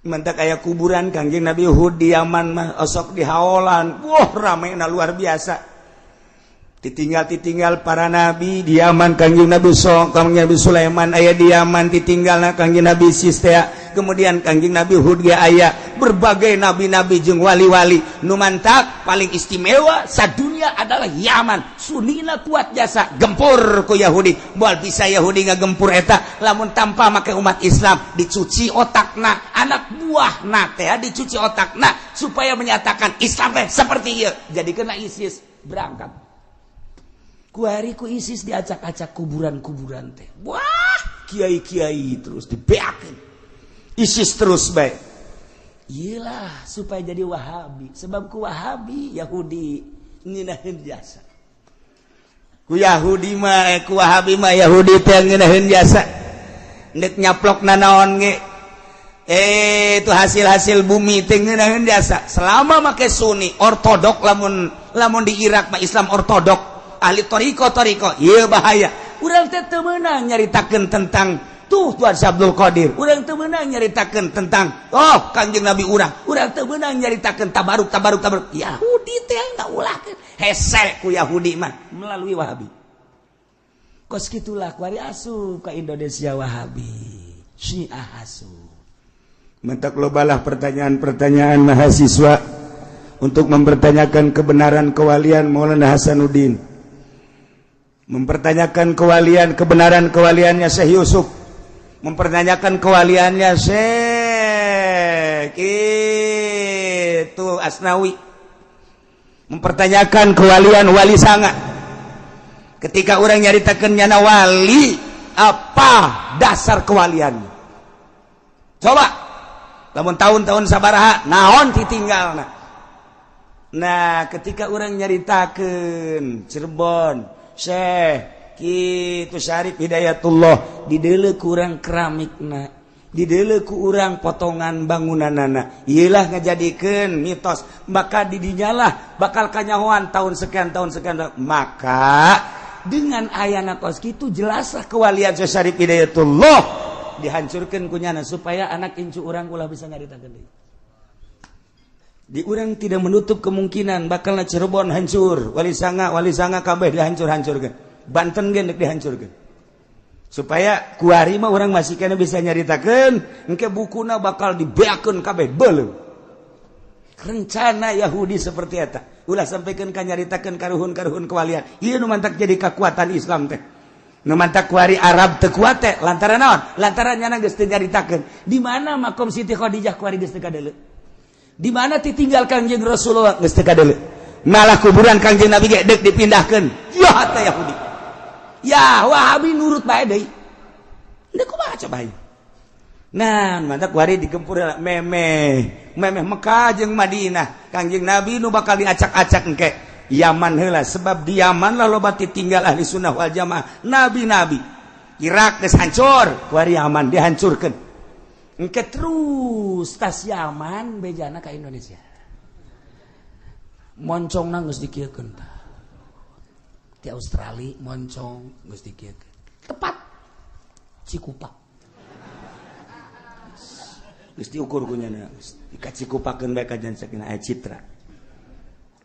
Mantak aya kuburan Kangjeng Nabi Hud di Yaman mah, osok di haolan. Wah, rame na luar biasa. Ditinggal, ditinggal para nabi di Yaman. Kangjeng Nabi so Kangjeng Nabi Sulaiman aya di Yaman, ditinggal Kangjeng Nabi Sistea, kemudian Kangjeng Nabi Hud ge aya, berbagai nabi-nabi jeung wali-wali. Nu mantak paling istimewa sadunia adalah Yaman. Sunina kuat jasa, gempur ku Yahudi. Moal bisa Yahudi ngagempur eta lamun tanpa make umat Islam dicuci otakna, anak buahna teh dicuci otakna supaya menyatakan Islam teh seperti ieu. Jadi kena ISIS berangkat. Kuari ku ISIS diacak-acak kuburan-kuburan teh. Wah, kiai-kiai terus dibeakeun. ISIS terus baik. Iyalah supaya jadi Wahabi. Sebab ku Wahabi Yahudi ngeunaheun jasa. Ku Yahudi mah ku Wahabi mah Yahudi teh ngeunaheun jasa. Ndek nyaplok nanaon ge. Itu hasil-hasil bumi teh ngeunaheun jasa. Selama make Sunni ortodok, lamun lamun di Irak mah Islam ortodok, ahli toriko toriko, iya bahaya. Urang teh teu meunang nyaritakeun tentang tuh Tuan Abdul Qadir, urang teu meunang nyaritakeun tentang oh Kangjeng Nabi urang, urang teu meunang nyaritakeun tabaruk tabaruk tabaruk. Yahudi teh ngaulahkeun, hese ku Yahudi mah melalui Wahabi. Kos kitulah kuari asup ka Indonesia Wahabi, Syiah asup. Mentak lobalah pertanyaan-pertanyaan mahasiswa untuk mempertanyakan kebenaran kewalian Maulana Hasanuddin, mempertanyakan kewalian, kebenaran kewaliannya Syekh Yusuf, mempertanyakan kewaliannya Syekh itu Asnawi, mempertanyakan kewalian Wali Sanga. Ketika orang nyaritakan nyana wali, apa dasar kewalian? Coba lamun tahun-tahun sabaraha, naon ditinggal. Nah, ketika orang nyaritakan Cirebon, Syekh kitu Syarif Hidayatullah, didele kurang keramikna, didele ku urang potongan bangunanana, iyalah ngajadikeun mitos. Maka didinyalah bakal kanyahoan tahun sekian, tahun sekian. Maka dengan ayana kos kitu, jelaslah kewalian Syekh Syarif Hidayatullah dihancurkan kunyana supaya anak incu urang ulah bisa nyaritakeun deui. Di urang tidak menutup kemungkinan bakal Cirebon hancur, Wali Sanga, Wali Sanga kabeh dihancur-hancurkan, Banten ge dihancurkan, supaya kuari mah orang masih kena bisa nyaritakeun. Engke bukuna bakal dibeakeun kabeh, beuleum. Rencana Yahudi seperti eta. Ulah sampaikan ka nyaritakeun karuhun-karuhun kewalian. Ieu nu mantak jadi kekuatan Islam teh. Nu mantak kuari Arab teu kuat teh lantaran naon? Lantaran nyana geus teu nyaritakeun di mana makom Siti Khadijah. Kuari geus teu kadeuleu. Di mana ditinggal Kangjeng Rasulullah geus teu kadeuleu. Malah kuburan Kangjeng Nabi ge deuk dipindahkeun. Ya teh Yahudi. Ya Wahabi nurut bae deui. Henteu kumaha coba ieu. Nah, mantak kuari digempur memeh. Memeh Mekah jeung Madinah. Kangjeng Nabi nu bakal diacak-acak engke. Yaman heula sebab di Yaman lah loba tinggal ahli sunnah wal jamaah. Nabi-nabi. Irak geus hancur, kuari Yaman dihancurkeun. Engke terus tas Yaman bejana ka Indonesia. Moncongna geus dikieukeun tah. Di Australia moncong geus dikieukeun. Tepat Cikupa. Geus diukur ku nyana, dikacikupakeun bae ka jan sakinah aya citra.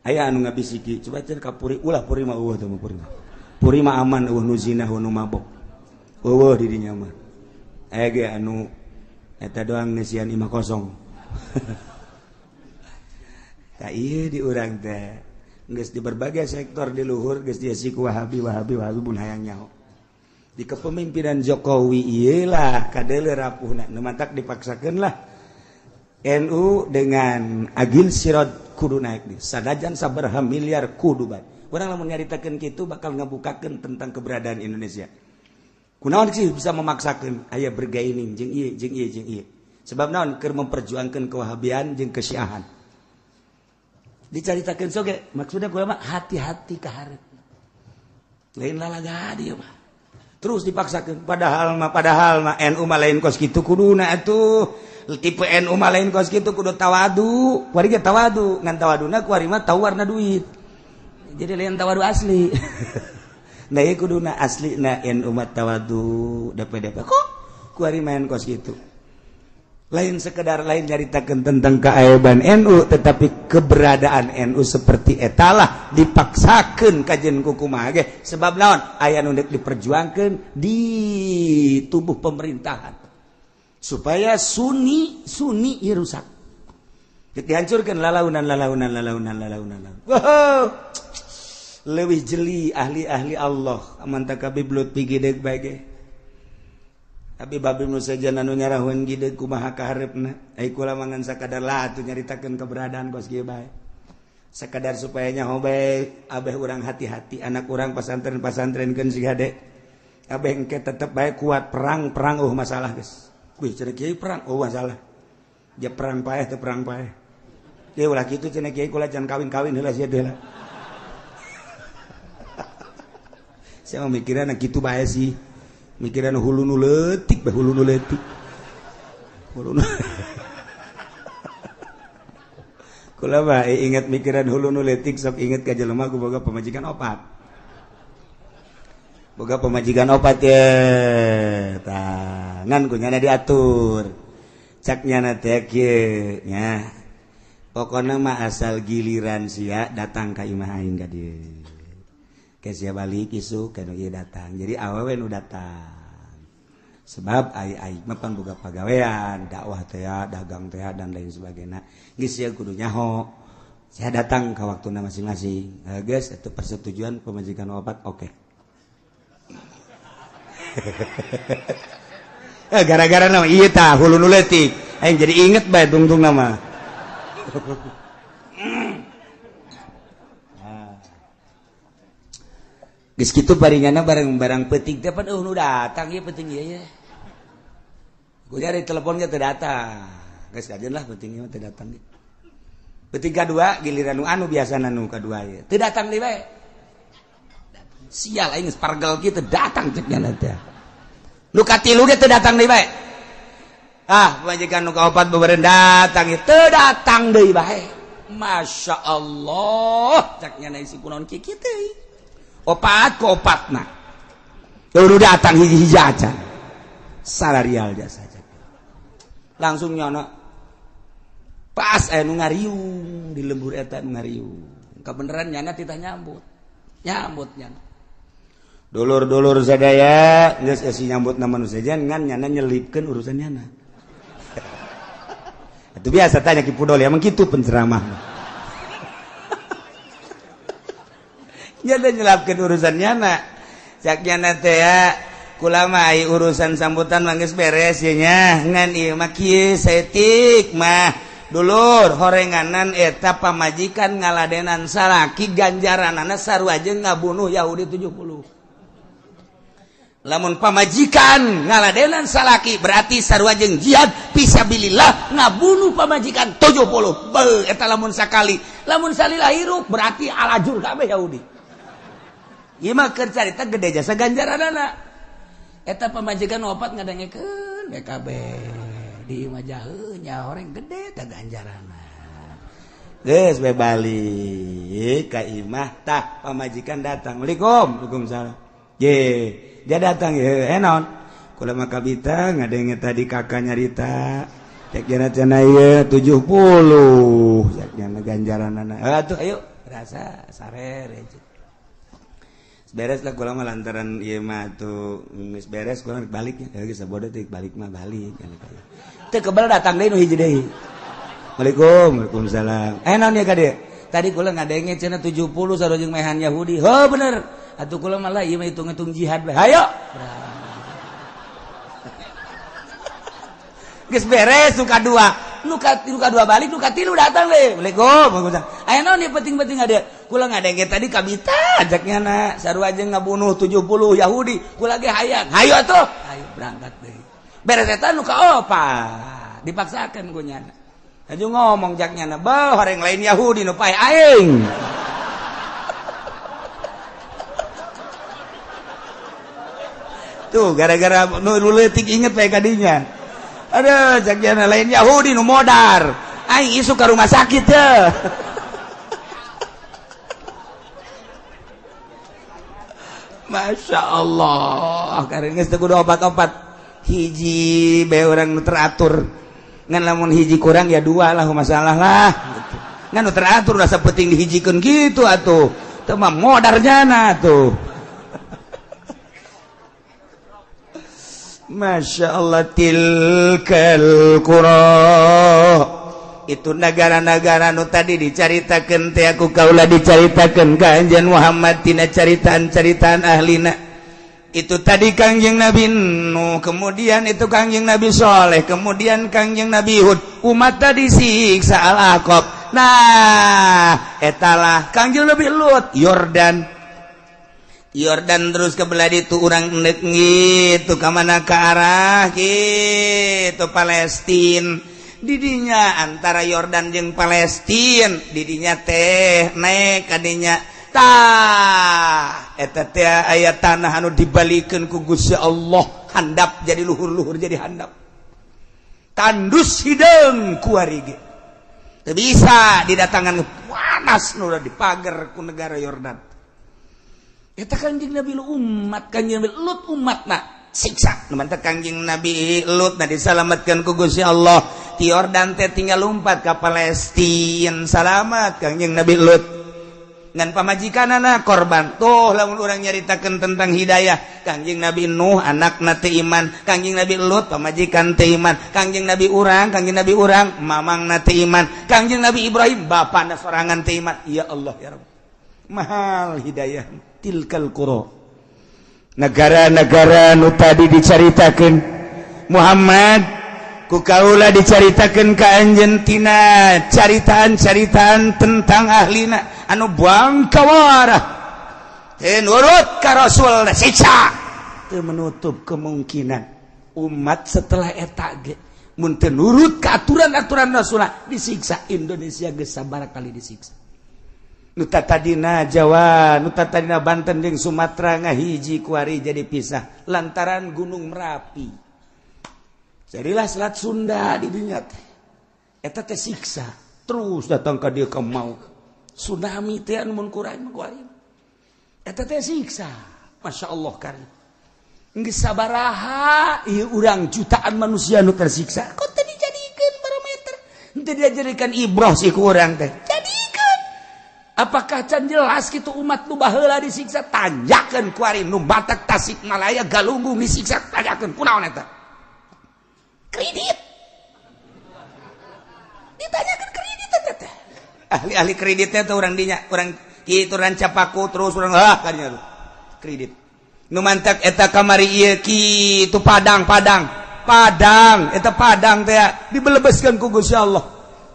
Aya anu ngabisiki, coba cenah ka Puri, ulah Puri mah eueuh teh mah Puri. Puri mah aman eueuh nu zina eueuh nu mabok. Eueuh di dinya mah. Aya ge anu eta doang ngeusian imah kosong. Tah ieu di urang teh geus di berbagai sektor di luhur geus diisi ku Wahabi Wahabi Wahabi mun hayang nyaho. Di kepemimpinan Jokowi ieu lah kadeuleu rapuhna nu mantak dipaksakeun lah NU dengan Agil Sirot kudu naik di sanajan sabaraha miliar kudu bae. Urang lamun nyaritakeun kitu bakal ngabukakeun tentang keberadaan Indonesia. Kunaon sih bisa memaksakeun aya bergaining jeung ieu jeung ieu jeung ieu. Sebab naon keur memperjuangkeun kewahabian jeung kesyiahan. Dicaritakeun soge maksudnya kula mah hati-hati ka hareup. Lain lalaga dieu mah. Terus dipaksakeun padahal mah NU mah lain kos kitu kuduna atuh. Tipe NU mah lain kos kitu kudu tawadu. Kuari ge tawadu, ngan tawaduna kuari mah tau warna duit. Jadi lain tawadu asli. Nah ieu kuduna asli na NU mah tawadu DPDP kok kuari main kos kitu. Lain sekedar lain nyaritakeun tentang keaiban NU tetapi keberadaan NU seperti etalah dipaksakeun kajen ku kumaha ge sebab naon aya nu deuk diperjuangkeun di tubuh pemerintahan supaya Sunni Sunni ieu rusak dihancurkeun lalaunan lalaunan lalaunan lalaunan. Wow, leuwih jeli ahli-ahli Allah aman takabib lut pigideg bae ge. Tapi babi nu sejen anu nyarahun gideg kumaha kahareupna ai kula mah ngan sakadar lah atuh nyaritakeun keberadaan kos kieu bae sakadar supaya nyaho bae abeh urang hati-hati anak urang pasantren-pasantrenkeun si hade abeh engke tetep bae kuat perang-perang eueuh masalah geus kuy cenah kiai perang eueuh masalah ja perang paeh teu perang paeh ieu ulah kitu cenah kiai kula can kawin-kawin heula sia teh lah sia mah mikiranna kitu bae sih mikiran hulu nu leutik bae hulu nu leutik hulu nu kula mah ingat mikiran hulu nu leutik sok inget ka jelema ku boga pamajikan opat boga pamajikan opat ye tah ngan ku nyana diatur cak nyana teh kieu nya pokona mah asal giliran sia datang ka imah aing ka dieu ke sia balik isuk ka nu ieu datang jadi awewe nu datang sebab ai ai mah pan boga pagawean dakwah teh dagang teh dan lain sebagainya geus sia kudu nyaho sia datang ka waktuna masing-masing geus itu persetujuan pemajikan opat oke. Gara-gara nama ieu tah hulu nu leutik aing jadi inget bae tungtung nama. Geus kitu baringana barang-barang peuting teh pan eueuh nu datang ieu peuting ieu ye. Ku nyari telepon ge teu datang. Geus kajeun lah peuting ieu mah teu datang. Peuting kadua giliran nu anu biasana nu kadua ieu. Teu datang deui bae. Sial aing geus pargel kieu teu datang cek nya teh. Nu katilu ge teu datang deui bae. Ah, pamajikan nu kaopat beureun datang ieu teu datang deui bae. Masya Allah, cek nya isi kunaon kieu kieu teh. Opat ku opatna. Udah datang hiji-hiji aja. Salarial jasa aja. Langsung nyono. Pas aya nu ngariung di lembur eta nu ngariung. Kabeneran nyana titah nyambut. Nyambut nyana. Dulur-dulur sadaya geus esi nyambut na manusia ngan nyana nyelipkeun urusan nyana. Itu biasa tanya Ki Pudol emang kitu penceramah. Nyana nyelapkeun urusan nyana. Cak nyana teh ya kula mah ai urusan sambutan mah geus beres ye nya. Ngan ieu mah kieu saeutik mah dulur horenganan eta pamajikan ngaladenan salaki ganjaranana sarua jeung ngabunuh Yahudi 70. Lamun pamajikan ngaladenan salaki berarti sarua jeung jihad fisabilillah ngabunuh pamajikan 70. Beuh eta lamun sakali, lamun salila hirup berarti alajur kabeh Yahudi. Ieu mah keur carita gede jasa ganjaranana. Eta pamajikan opat ngadengekeun we kabeh. Di imah jaheun nya horeng gede teh ganjaranna. Geus we balik ka imah tah pamajikan datang. Waalaikum, waalaikumsalam. Ye, dia datang ya, naon? Kula mah kabita ngadenge tadi kakak nyarita. Cek jana cenah ieu 70. Cek jana ganjaranana. Atuh ayo rasa sarere. Beres lah kula mah lantaran ieu mah atuh geus beres kula balik ya. Geus sabodo teh balik mah balik. Teu kebel datang deui nu hiji deui. Waalaikum, waalaikumsalam. Naon ya ka dieu? Tadi kula ngadenge cenah 70 sarua jeung mehan Yahudi. Heuh bener. Atuh kula malah ieu mah hitung-hitung jihad bae. Hayo. Geus beres nu kadua. Nu kadua balik, nu katilu datang we. Waalaikum. Aya naon ieu penting-penting ada. Kula ngadenge tadi kabita ajaknya na sarua jeung ngabunuh 70 Yahudi. Kula ge hayang. Hayo atuh. Hayo berangkat deui. Beres eta nu kaopat. Dipaksakeun ku nyana. Aju ngomong jaknya na, "Beuh, horeng lain Yahudi nu pae aing." Tuh gara-gara nu leutik inget bae kadinya. Aduh, jaknya lain Yahudi nu modar. Aing isu ka rumah sakit teh. Masya Allah, karena geus teu kudu opat-opat. Hiji bae urang nu teratur. Ngan lamun hiji kurang ya dua lah masalah lah gitu. Ngan nu teratur rasa penting dihijikeun gitu atuh. Teu mah modar jana atuh. Masya Allah tilkal qura. Itu negara-negara nu tadi dicaritakeun teh aku kaula dicaritakeun ka Anjeun Muhammad tina caritaan-caritaan ahlina. Itu tadi Kangjeng Nabi Nuh, kemudian itu Kangjeng Nabi Soleh, kemudian Kangjeng Nabi Hud. Umat tadi siksa Al-Aqab. Nah, etalah Kangjeng Nabi Lut, Yordan. Yordan terus ke belah ditu urang endek gitu ka mana ka arah gitu Palestin. Didinya antara Yordan jeung Palestin, didinya teh naik kadinya. Tah eta teh aya tanah anu dibalikeun ku Gusti Allah handap jadi luhur-luhur jadi handap. Tandus hideung kuari ge. Teu bisa didatangan panas nu dipager ku negara Yordan. Eta Kangjeng Nabi Lut umat Kangjeng Nabi Lut umatna siksa. Nu mantep Kangjeng Nabi Lut na disalametkeun ku Gusti Allah. Ti Yordan teh tinggal lumpat ka Palestina salamat Kangjeng Nabi Lut. Ngan pamajikanana korban. Tuh lamun urang nyaritakeun tentang hidayah Kangjeng Nabi Nuh anakna teu iman, Kangjeng Nabi Lut pamajikan teu iman, Kangjeng Nabi urang, Kangjeng Nabi urang mamangna teu iman, Kangjeng Nabi Ibrahim bapana sorangan teu iman. Ya Allah ya Rabb. Mahal hidayah tilkal qura. Negara-negara nu tadi dicaritakeun Muhammad ku kaula dicaritakeun ka anjeun tina caritaan-caritaan tentang ahlina anu bangkawarah teu nurut ka Rasul siksa. Teu menutup kemungkinan umat setelah eta ge mun teu nurut ka aturan-aturan Rasul disiksa. Indonesia geus sabaraha kali disiksa. Nu tadina Jawa, nu tadina Banten jeung Sumatera ngahiji kuari jadi pisah lantaran Gunung Merapi. Jadilah Selat Sunda di dinya teh. Eta teh siksa terus datang ka dieu ka maut. Tsunami teh anu mun kurang kuari. Eta teh siksa. Masya Allah karim. Geus sabaraha ieu urang jutaan manusia nu tersiksa. Kok teu dijadikeun barometer? Teu dijadikan ibrah sih ku urang teh. Jadikeun. Apakah can jelas kitu umat nu baheula disiksa? Tanjakeun kuari nu Batak Tasikmalaya Galunggung disiksa tanjakeun kunaon eta? Kredit. Ditanyakan kredit eta teh. Ahli-ahli kreditnya tuh orang dinya, orang kitu rancapaku terus orang ah kadinya tuh. Kredit. Nu mantak eta kamari ieu kitu Padang, Padang. Padang, eta Padang teh dibelebeskeun ku Gusti Allah.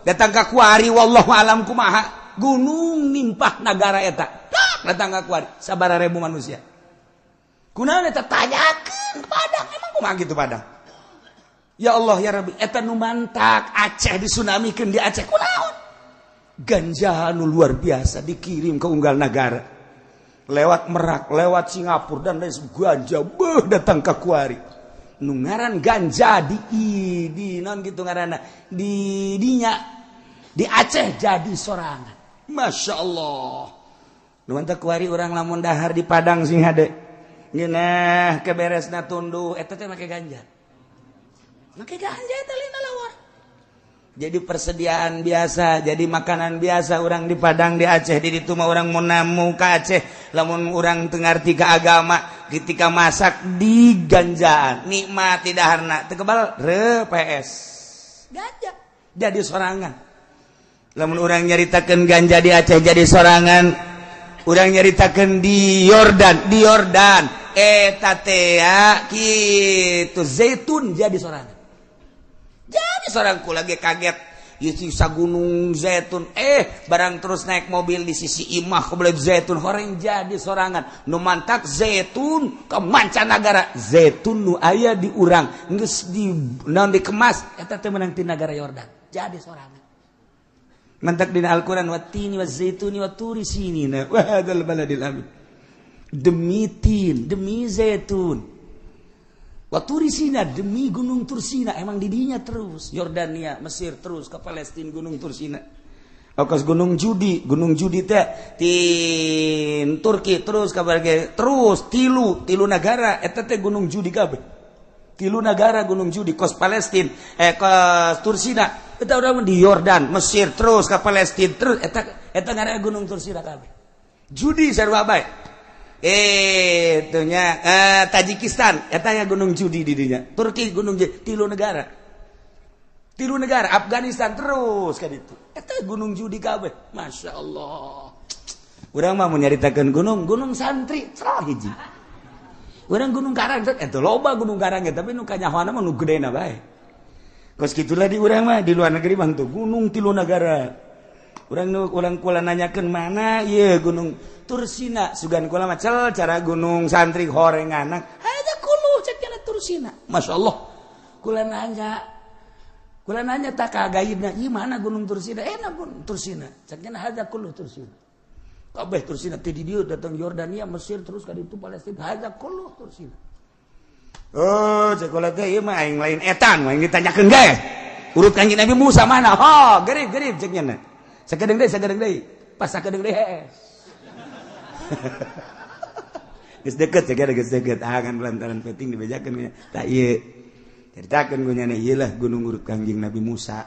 Datang ka kuari wallahu alam kumaha. Gunung nimpah nagara eta. Datang ka kuari sabaraha ribu manusia. Kunaon eta tanyakeun Padang, emang kumaha gitu Padang? Ya Allah ya Rabbi, eta nu mantak Aceh disunamikeun di Aceh kunaon? Ganja nu luar biasa dikirim ke unggal negara. Lewat Merak, lewat Singapura dan lain ganja beuh datang ke kuari. Nu ngaran ganja di non gitu ngaranna di dinya di Aceh jadi sorangan. Masya Allah. Nu mantak kuari urang lamun dahar di Padang sing hade. Ngeunah keberesna tunduh eta teh make ganja. Make ganja eta lina lawar. Jadi persediaan biasa, jadi makanan biasa orang di Padang, di Aceh, di ditu mah orang mau namu ke Aceh, lamun orang teu ngarti ka agama, ketika masak di ganjaan, nikmat daharna, teu kebal re PS. Ganja jadi sorangan. Lamun orang nyaritakeun ganja di Aceh jadi sorangan, urang nyaritakeun di Yordan, eta teh kitu zaitun jadi sorangan. Jadi seorang kula lagi kaget sisa gunung zaitun barang terus naik mobil di sisi imah kebelet zaitun horeng jadi sorangan nu mantak zaitun ke mancanagara zaitun nu aya di urang geus di naon dikemas eta teh meunang ti nagara Yordan jadi sorangan mantak dina Al-Qur'an wattini wazaituni waturi sinina wa hadzal baladil amin demi tin demi zaitun Waturisina demi Gunung Tursina emang didinya terus Yordania Mesir terus ke Palestina Gunung Tursina Okas Gunung Judi teh tin Turki terus ka terus tilu negara eta teh Gunung Judi kabeh tilu negara Gunung Judi kos Palestina kos Tursina eta urang di Yordan Mesir terus ke Palestina terus eta ngaranna Gunung Tursina kabeh Judi sarua bae itunya Tajikistan eta nya Gunung Judi di dinya Turki Gunung Judi tilu negara Afghanistan terus ka ditu eta Gunung Judi kabeh Masya Allah urang mah mun nyaritakeun gunung santri salah hiji urang Gunung Karang eta loba Gunung Karang tapi nu kanyahoana mah nu gedena bae kos kitulah di urang mah di luar negeri mah tuh gunung tilu negara urang kula nanyakeun mana ieu Gunung Tursina sugan kula mah cel cara gunung santri horenganak haja kulu cek cara Tursina Masya Allah kula nanya tak ka gaibna ieu mana Gunung Tursina enak Gunung Tursina cek nya haja kulu Tursina kabeh Tursina ti di dieu datang Yordania Mesir terus ka ditu Palestina haja kulu Tursina oh cek kula teh ieu mah aing lain etan aing ditanyakeun ge urut Kanjeng Nabi Musa mana ho gerib cek nya sakedeung deui pas sakedeung deui hees geus deket ya geus deket ah kan lantaran penting dibejakeun tah ieu caritakeun ku nya ieu lah gunung urut Kanjeng Nabi Musa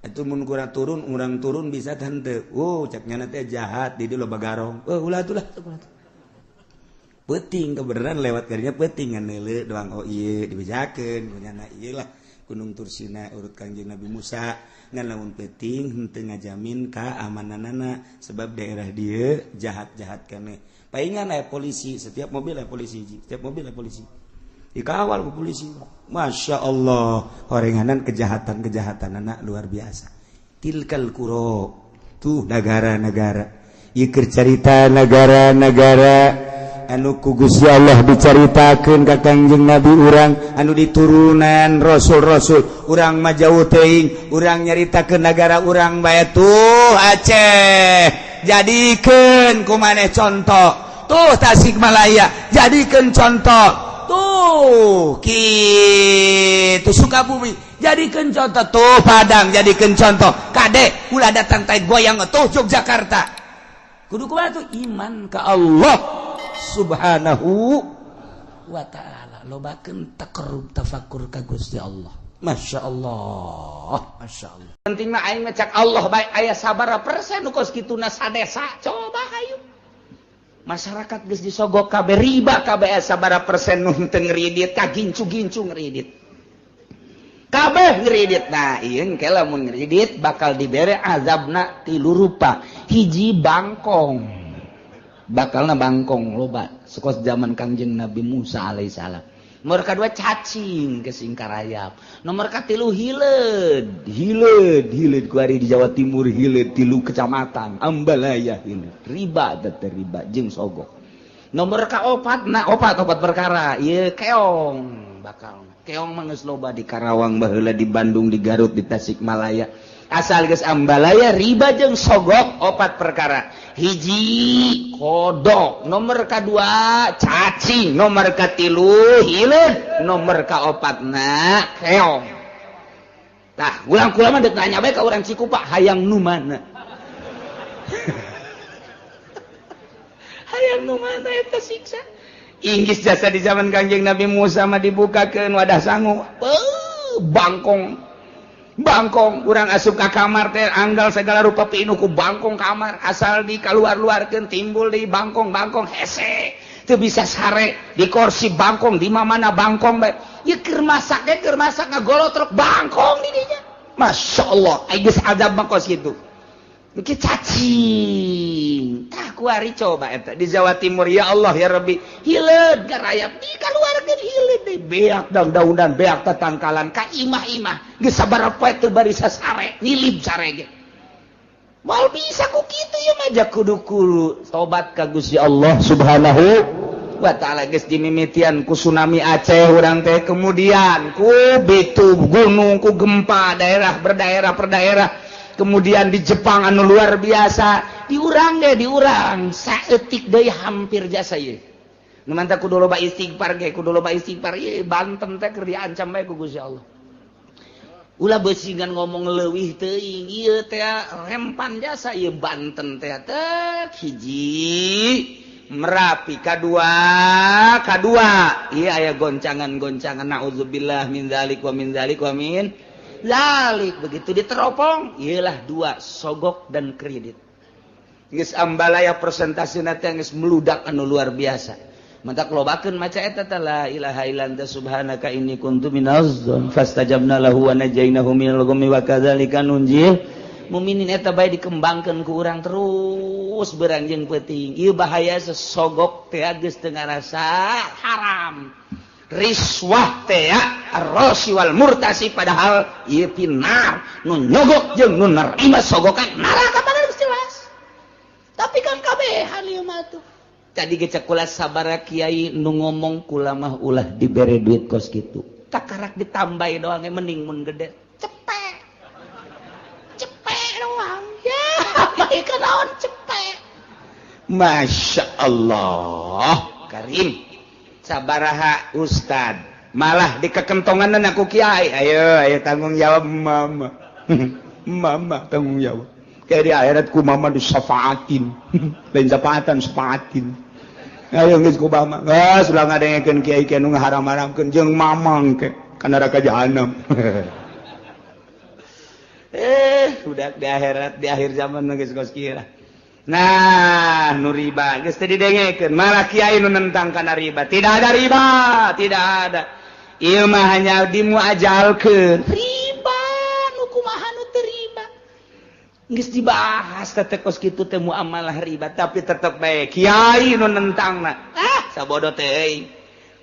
atuh mun kurang turun urang turun bisa teu oh cek nya teh jahat di dieu loba garong oh ulah atuh lah peuting kebenaran lewat karinya peuting ngan neuleuh doang oh ieu dibejakeun ku nya ieu lah Gunung Tursina urut Kanjeng Nabi Musa ngan lamun peuting henteu ngajamin kaamananana sebab daerah dieu jahat-jahat keneh paingan aya polisi setiap mobil aya polisi setiap mobil aya polisi dikawal ku polisi Masya Allah horenganan kejahatan-kejahatanana luar biasa tilkal qura tuh negara-negara ieu keur carita negara-negara anu ku Gusti Allah dicaritakeun ka Kangjeng Nabi urang anu diturunan rasul-rasul urang mah jauh teuing urang nyaritakeun nagara urang bae tuh Aceh jadikeun ku maneh contoh tuh Tasikmalaya jadikeun contoh tuh kitu Sukabumi jadikeun contoh tuh Padang jadikeun contoh kade ulah datang tai goyang tuh Yogyakarta kudu kumaha tuh iman ka Allah Subhanahu wa ta'ala lobakeun taqarrub tafakur ka Gusti Allah Masya Allah Masya Allah penting mah aing ngecek Allah bae aya sabaraha persen nu kos kituna sadesa coba hayu masyarakat geus disogok kabeh riba kabeh aya sabaraha persen nu teu ngridit ka gincu-gincu ngridit kabeh ngridit nah ieu engke lamun ngridit bakal dibere azabna tilu rupa hiji bangkong bakalna bangkong loba sekos zaman Kangjeng Nabi Musa alaihissalam nomor kedua cacing ke singkarayap nomor katilu hileud hileud hileud kuari di Jawa Timur hileud tilu kecamatan Ambalaya hileud riba teh riba jeung sogok Nomor kaopat, nah, opat opat perkara ieu keong. Bakal keong mah geus loba di Karawang baheula, di Bandung, di Garut, di Tasikmalaya. Asal geus ambalaya, riba jeung sogok, opat perkara. Hiji kodok, nomor kedua cacing, nomor katilu hileud, nomor kaopatna keong. Tah, ulang kula mah dek nanya bae ka urang Cikupa, hayang nu mana? Hayang nu mana eta siksa? Inggris jasa di zaman Kangjeng Nabi Musa mah dibukakeun wadah sangu. Beuh, bangkong. Bangkong urang asup ka kamar teh anggal segala rupa pinuh ku bangkong kamar, asal di kaluar-luarkeun timbul di bangkong-bangkong hese. Teu bisa sare di kursi bangkong, di mana bangkong bae. Ieu keur masak ge, keur masak ngagolotrok bangkong di dinya. Masya Allah, ai geus azab mah kos kitu. Engke cacing. Tah kuari coba eta di Jawa Timur, ya Allah ya Rabbi, hileud garayap di kaluarkeun hileud deui, beak daun-daunan, beak tatangkalan ka imah-imah geus sabaraha poe teu barisa sare, nyilib sare ge. Moal bisa ku kitu ieu mah, ja kudu kudu tobat ka Gusti Allah Subhanahu wa taala. Geus dimimitian ku tsunami Aceh urang teh, kemudian ku bitu gunung, ku gempa daerah berdaerah per daerah, kemudian di Jepang anu luar biasa, diurang deh, diurang saeutik deui hampir jasa ieu. Nu mantap kudu loba istighfar ge, kudu loba istighfar ieu. Banten teh keur diancam bae ku Gusti Allah. Ulah beusingan ngomong leuwih teuing ieu teh, rempan jasa ieu Banten teh. Teh hiji Merapi, kadua kadua ieu aya goncangan-goncangan, naudzubillah min dzalik wa min dzalik wa min zalik. Begitu diteropong iyalah dua, sogok dan kredit. Geus ambalaya presentasi teh geus meludak anu luar biasa. Mantak lobakeun maca eta teh, la ilaha illa anta subhanaka inni kuntu minaz zalimin, fastajabna lahu wa najainahu minal ghammi wa kadzalika nunjil muminin. Eta bae dikembangkeun ku urang terus berang jeung peuting. Ieu bahaya sesogok teh geus teu ngarasa haram, riswah teh ar-rasi wal murtasi, padahal ieu pinar nu nyogok jeung nu nerima sogokan neraka mah geus jelas. Tapi kan kabehan ieu mah tuh tadi ge cek kula, sabara kiai nu ngomong kula mah ulah dibere duit kos kitu, takarak ditambahi doang, mending mun gede cepet cepet doang ya, bae naon cepet. Masya Allah Karim, sabaraha ustad malah dikekentongan aku kiai, ayo ayo tanggung jawab mama, mama tanggung jawab kayak di akhirat ku mama disafaatin, lain syafaatan, syafaatin. Ayo geus ku mama geus ulah ngadengekeun kiai kiai nu ngaharam-haramkeun jeung mamang ke kana neraka jahanam. Udah di akhirat, di akhir zaman geus kos kieu. Nah, nu riba geus teu didengekeun, malah kiai nu nentang kana riba. Tidak ada riba, tidak ada. Ieu mah hanya dimuajalkeun. Riba nu kumaha nu teu riba? Geus dibahas teh kos kitu teh muamalah riba, tapi tetep bae kiai nu nentangna. Ah, sabodo teh euy.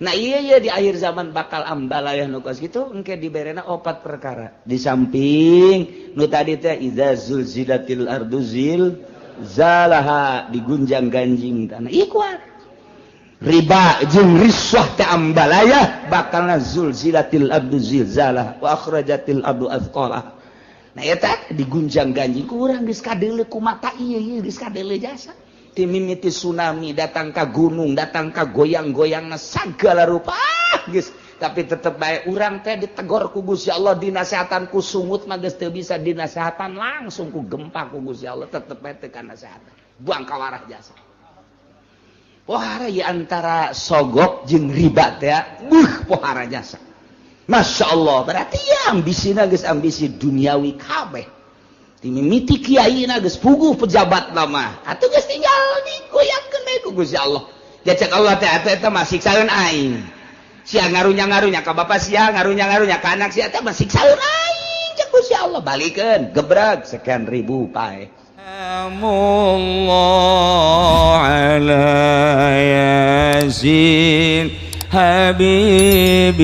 Nah, iya iya di akhir zaman bakal ambalayah nu kos kitu, engke diberena opat perkara. Di samping nu tadi teh idza zulzilatil ardu zil zalaha, digunjang ganjing tanah ikhwan, riba jeung riswah teh ambalaya bakalna zulzilatil abdu zilzalah wa akhrajatil abdu athqalah. Nah, eta digunjang ganjing kurang geus kadeuleu ku mata ieu, ieu geus kadeuleu jasa ti mimiti tsunami datang ka gunung, datang ka goyang-goyangna sagala rupa. Ah, geus, tapi tetep bae urang teh ditegor ku Gusti Allah, dinasehatan ku sungut mah geus teu bisa dinasehatan, langsung ku gempa ku Gusti Allah, tetep bae teu kanasehatan, buang kawarah jasa. Pohara ya antara sogok jeung riba teh, buh, pohara jasa. Masya Allah, berarti ya ambisina geus ambisi duniawi kabeh. Ti mimiti kiai na geus puguh pejabat lama atuh geus tinggal digoyangkeun bae ku Gusti Allah. Jacek Allah teh atuh eta mah siksaeun aing. Sia ngarunya-ngarunya ka bapak sia, ngarunya-ngarunya ka anak sia, teh mah siksaeun aing cek Gusti Allah, balikeun gebreg sekian ribu pae. Allah ala Yasin Habibillah.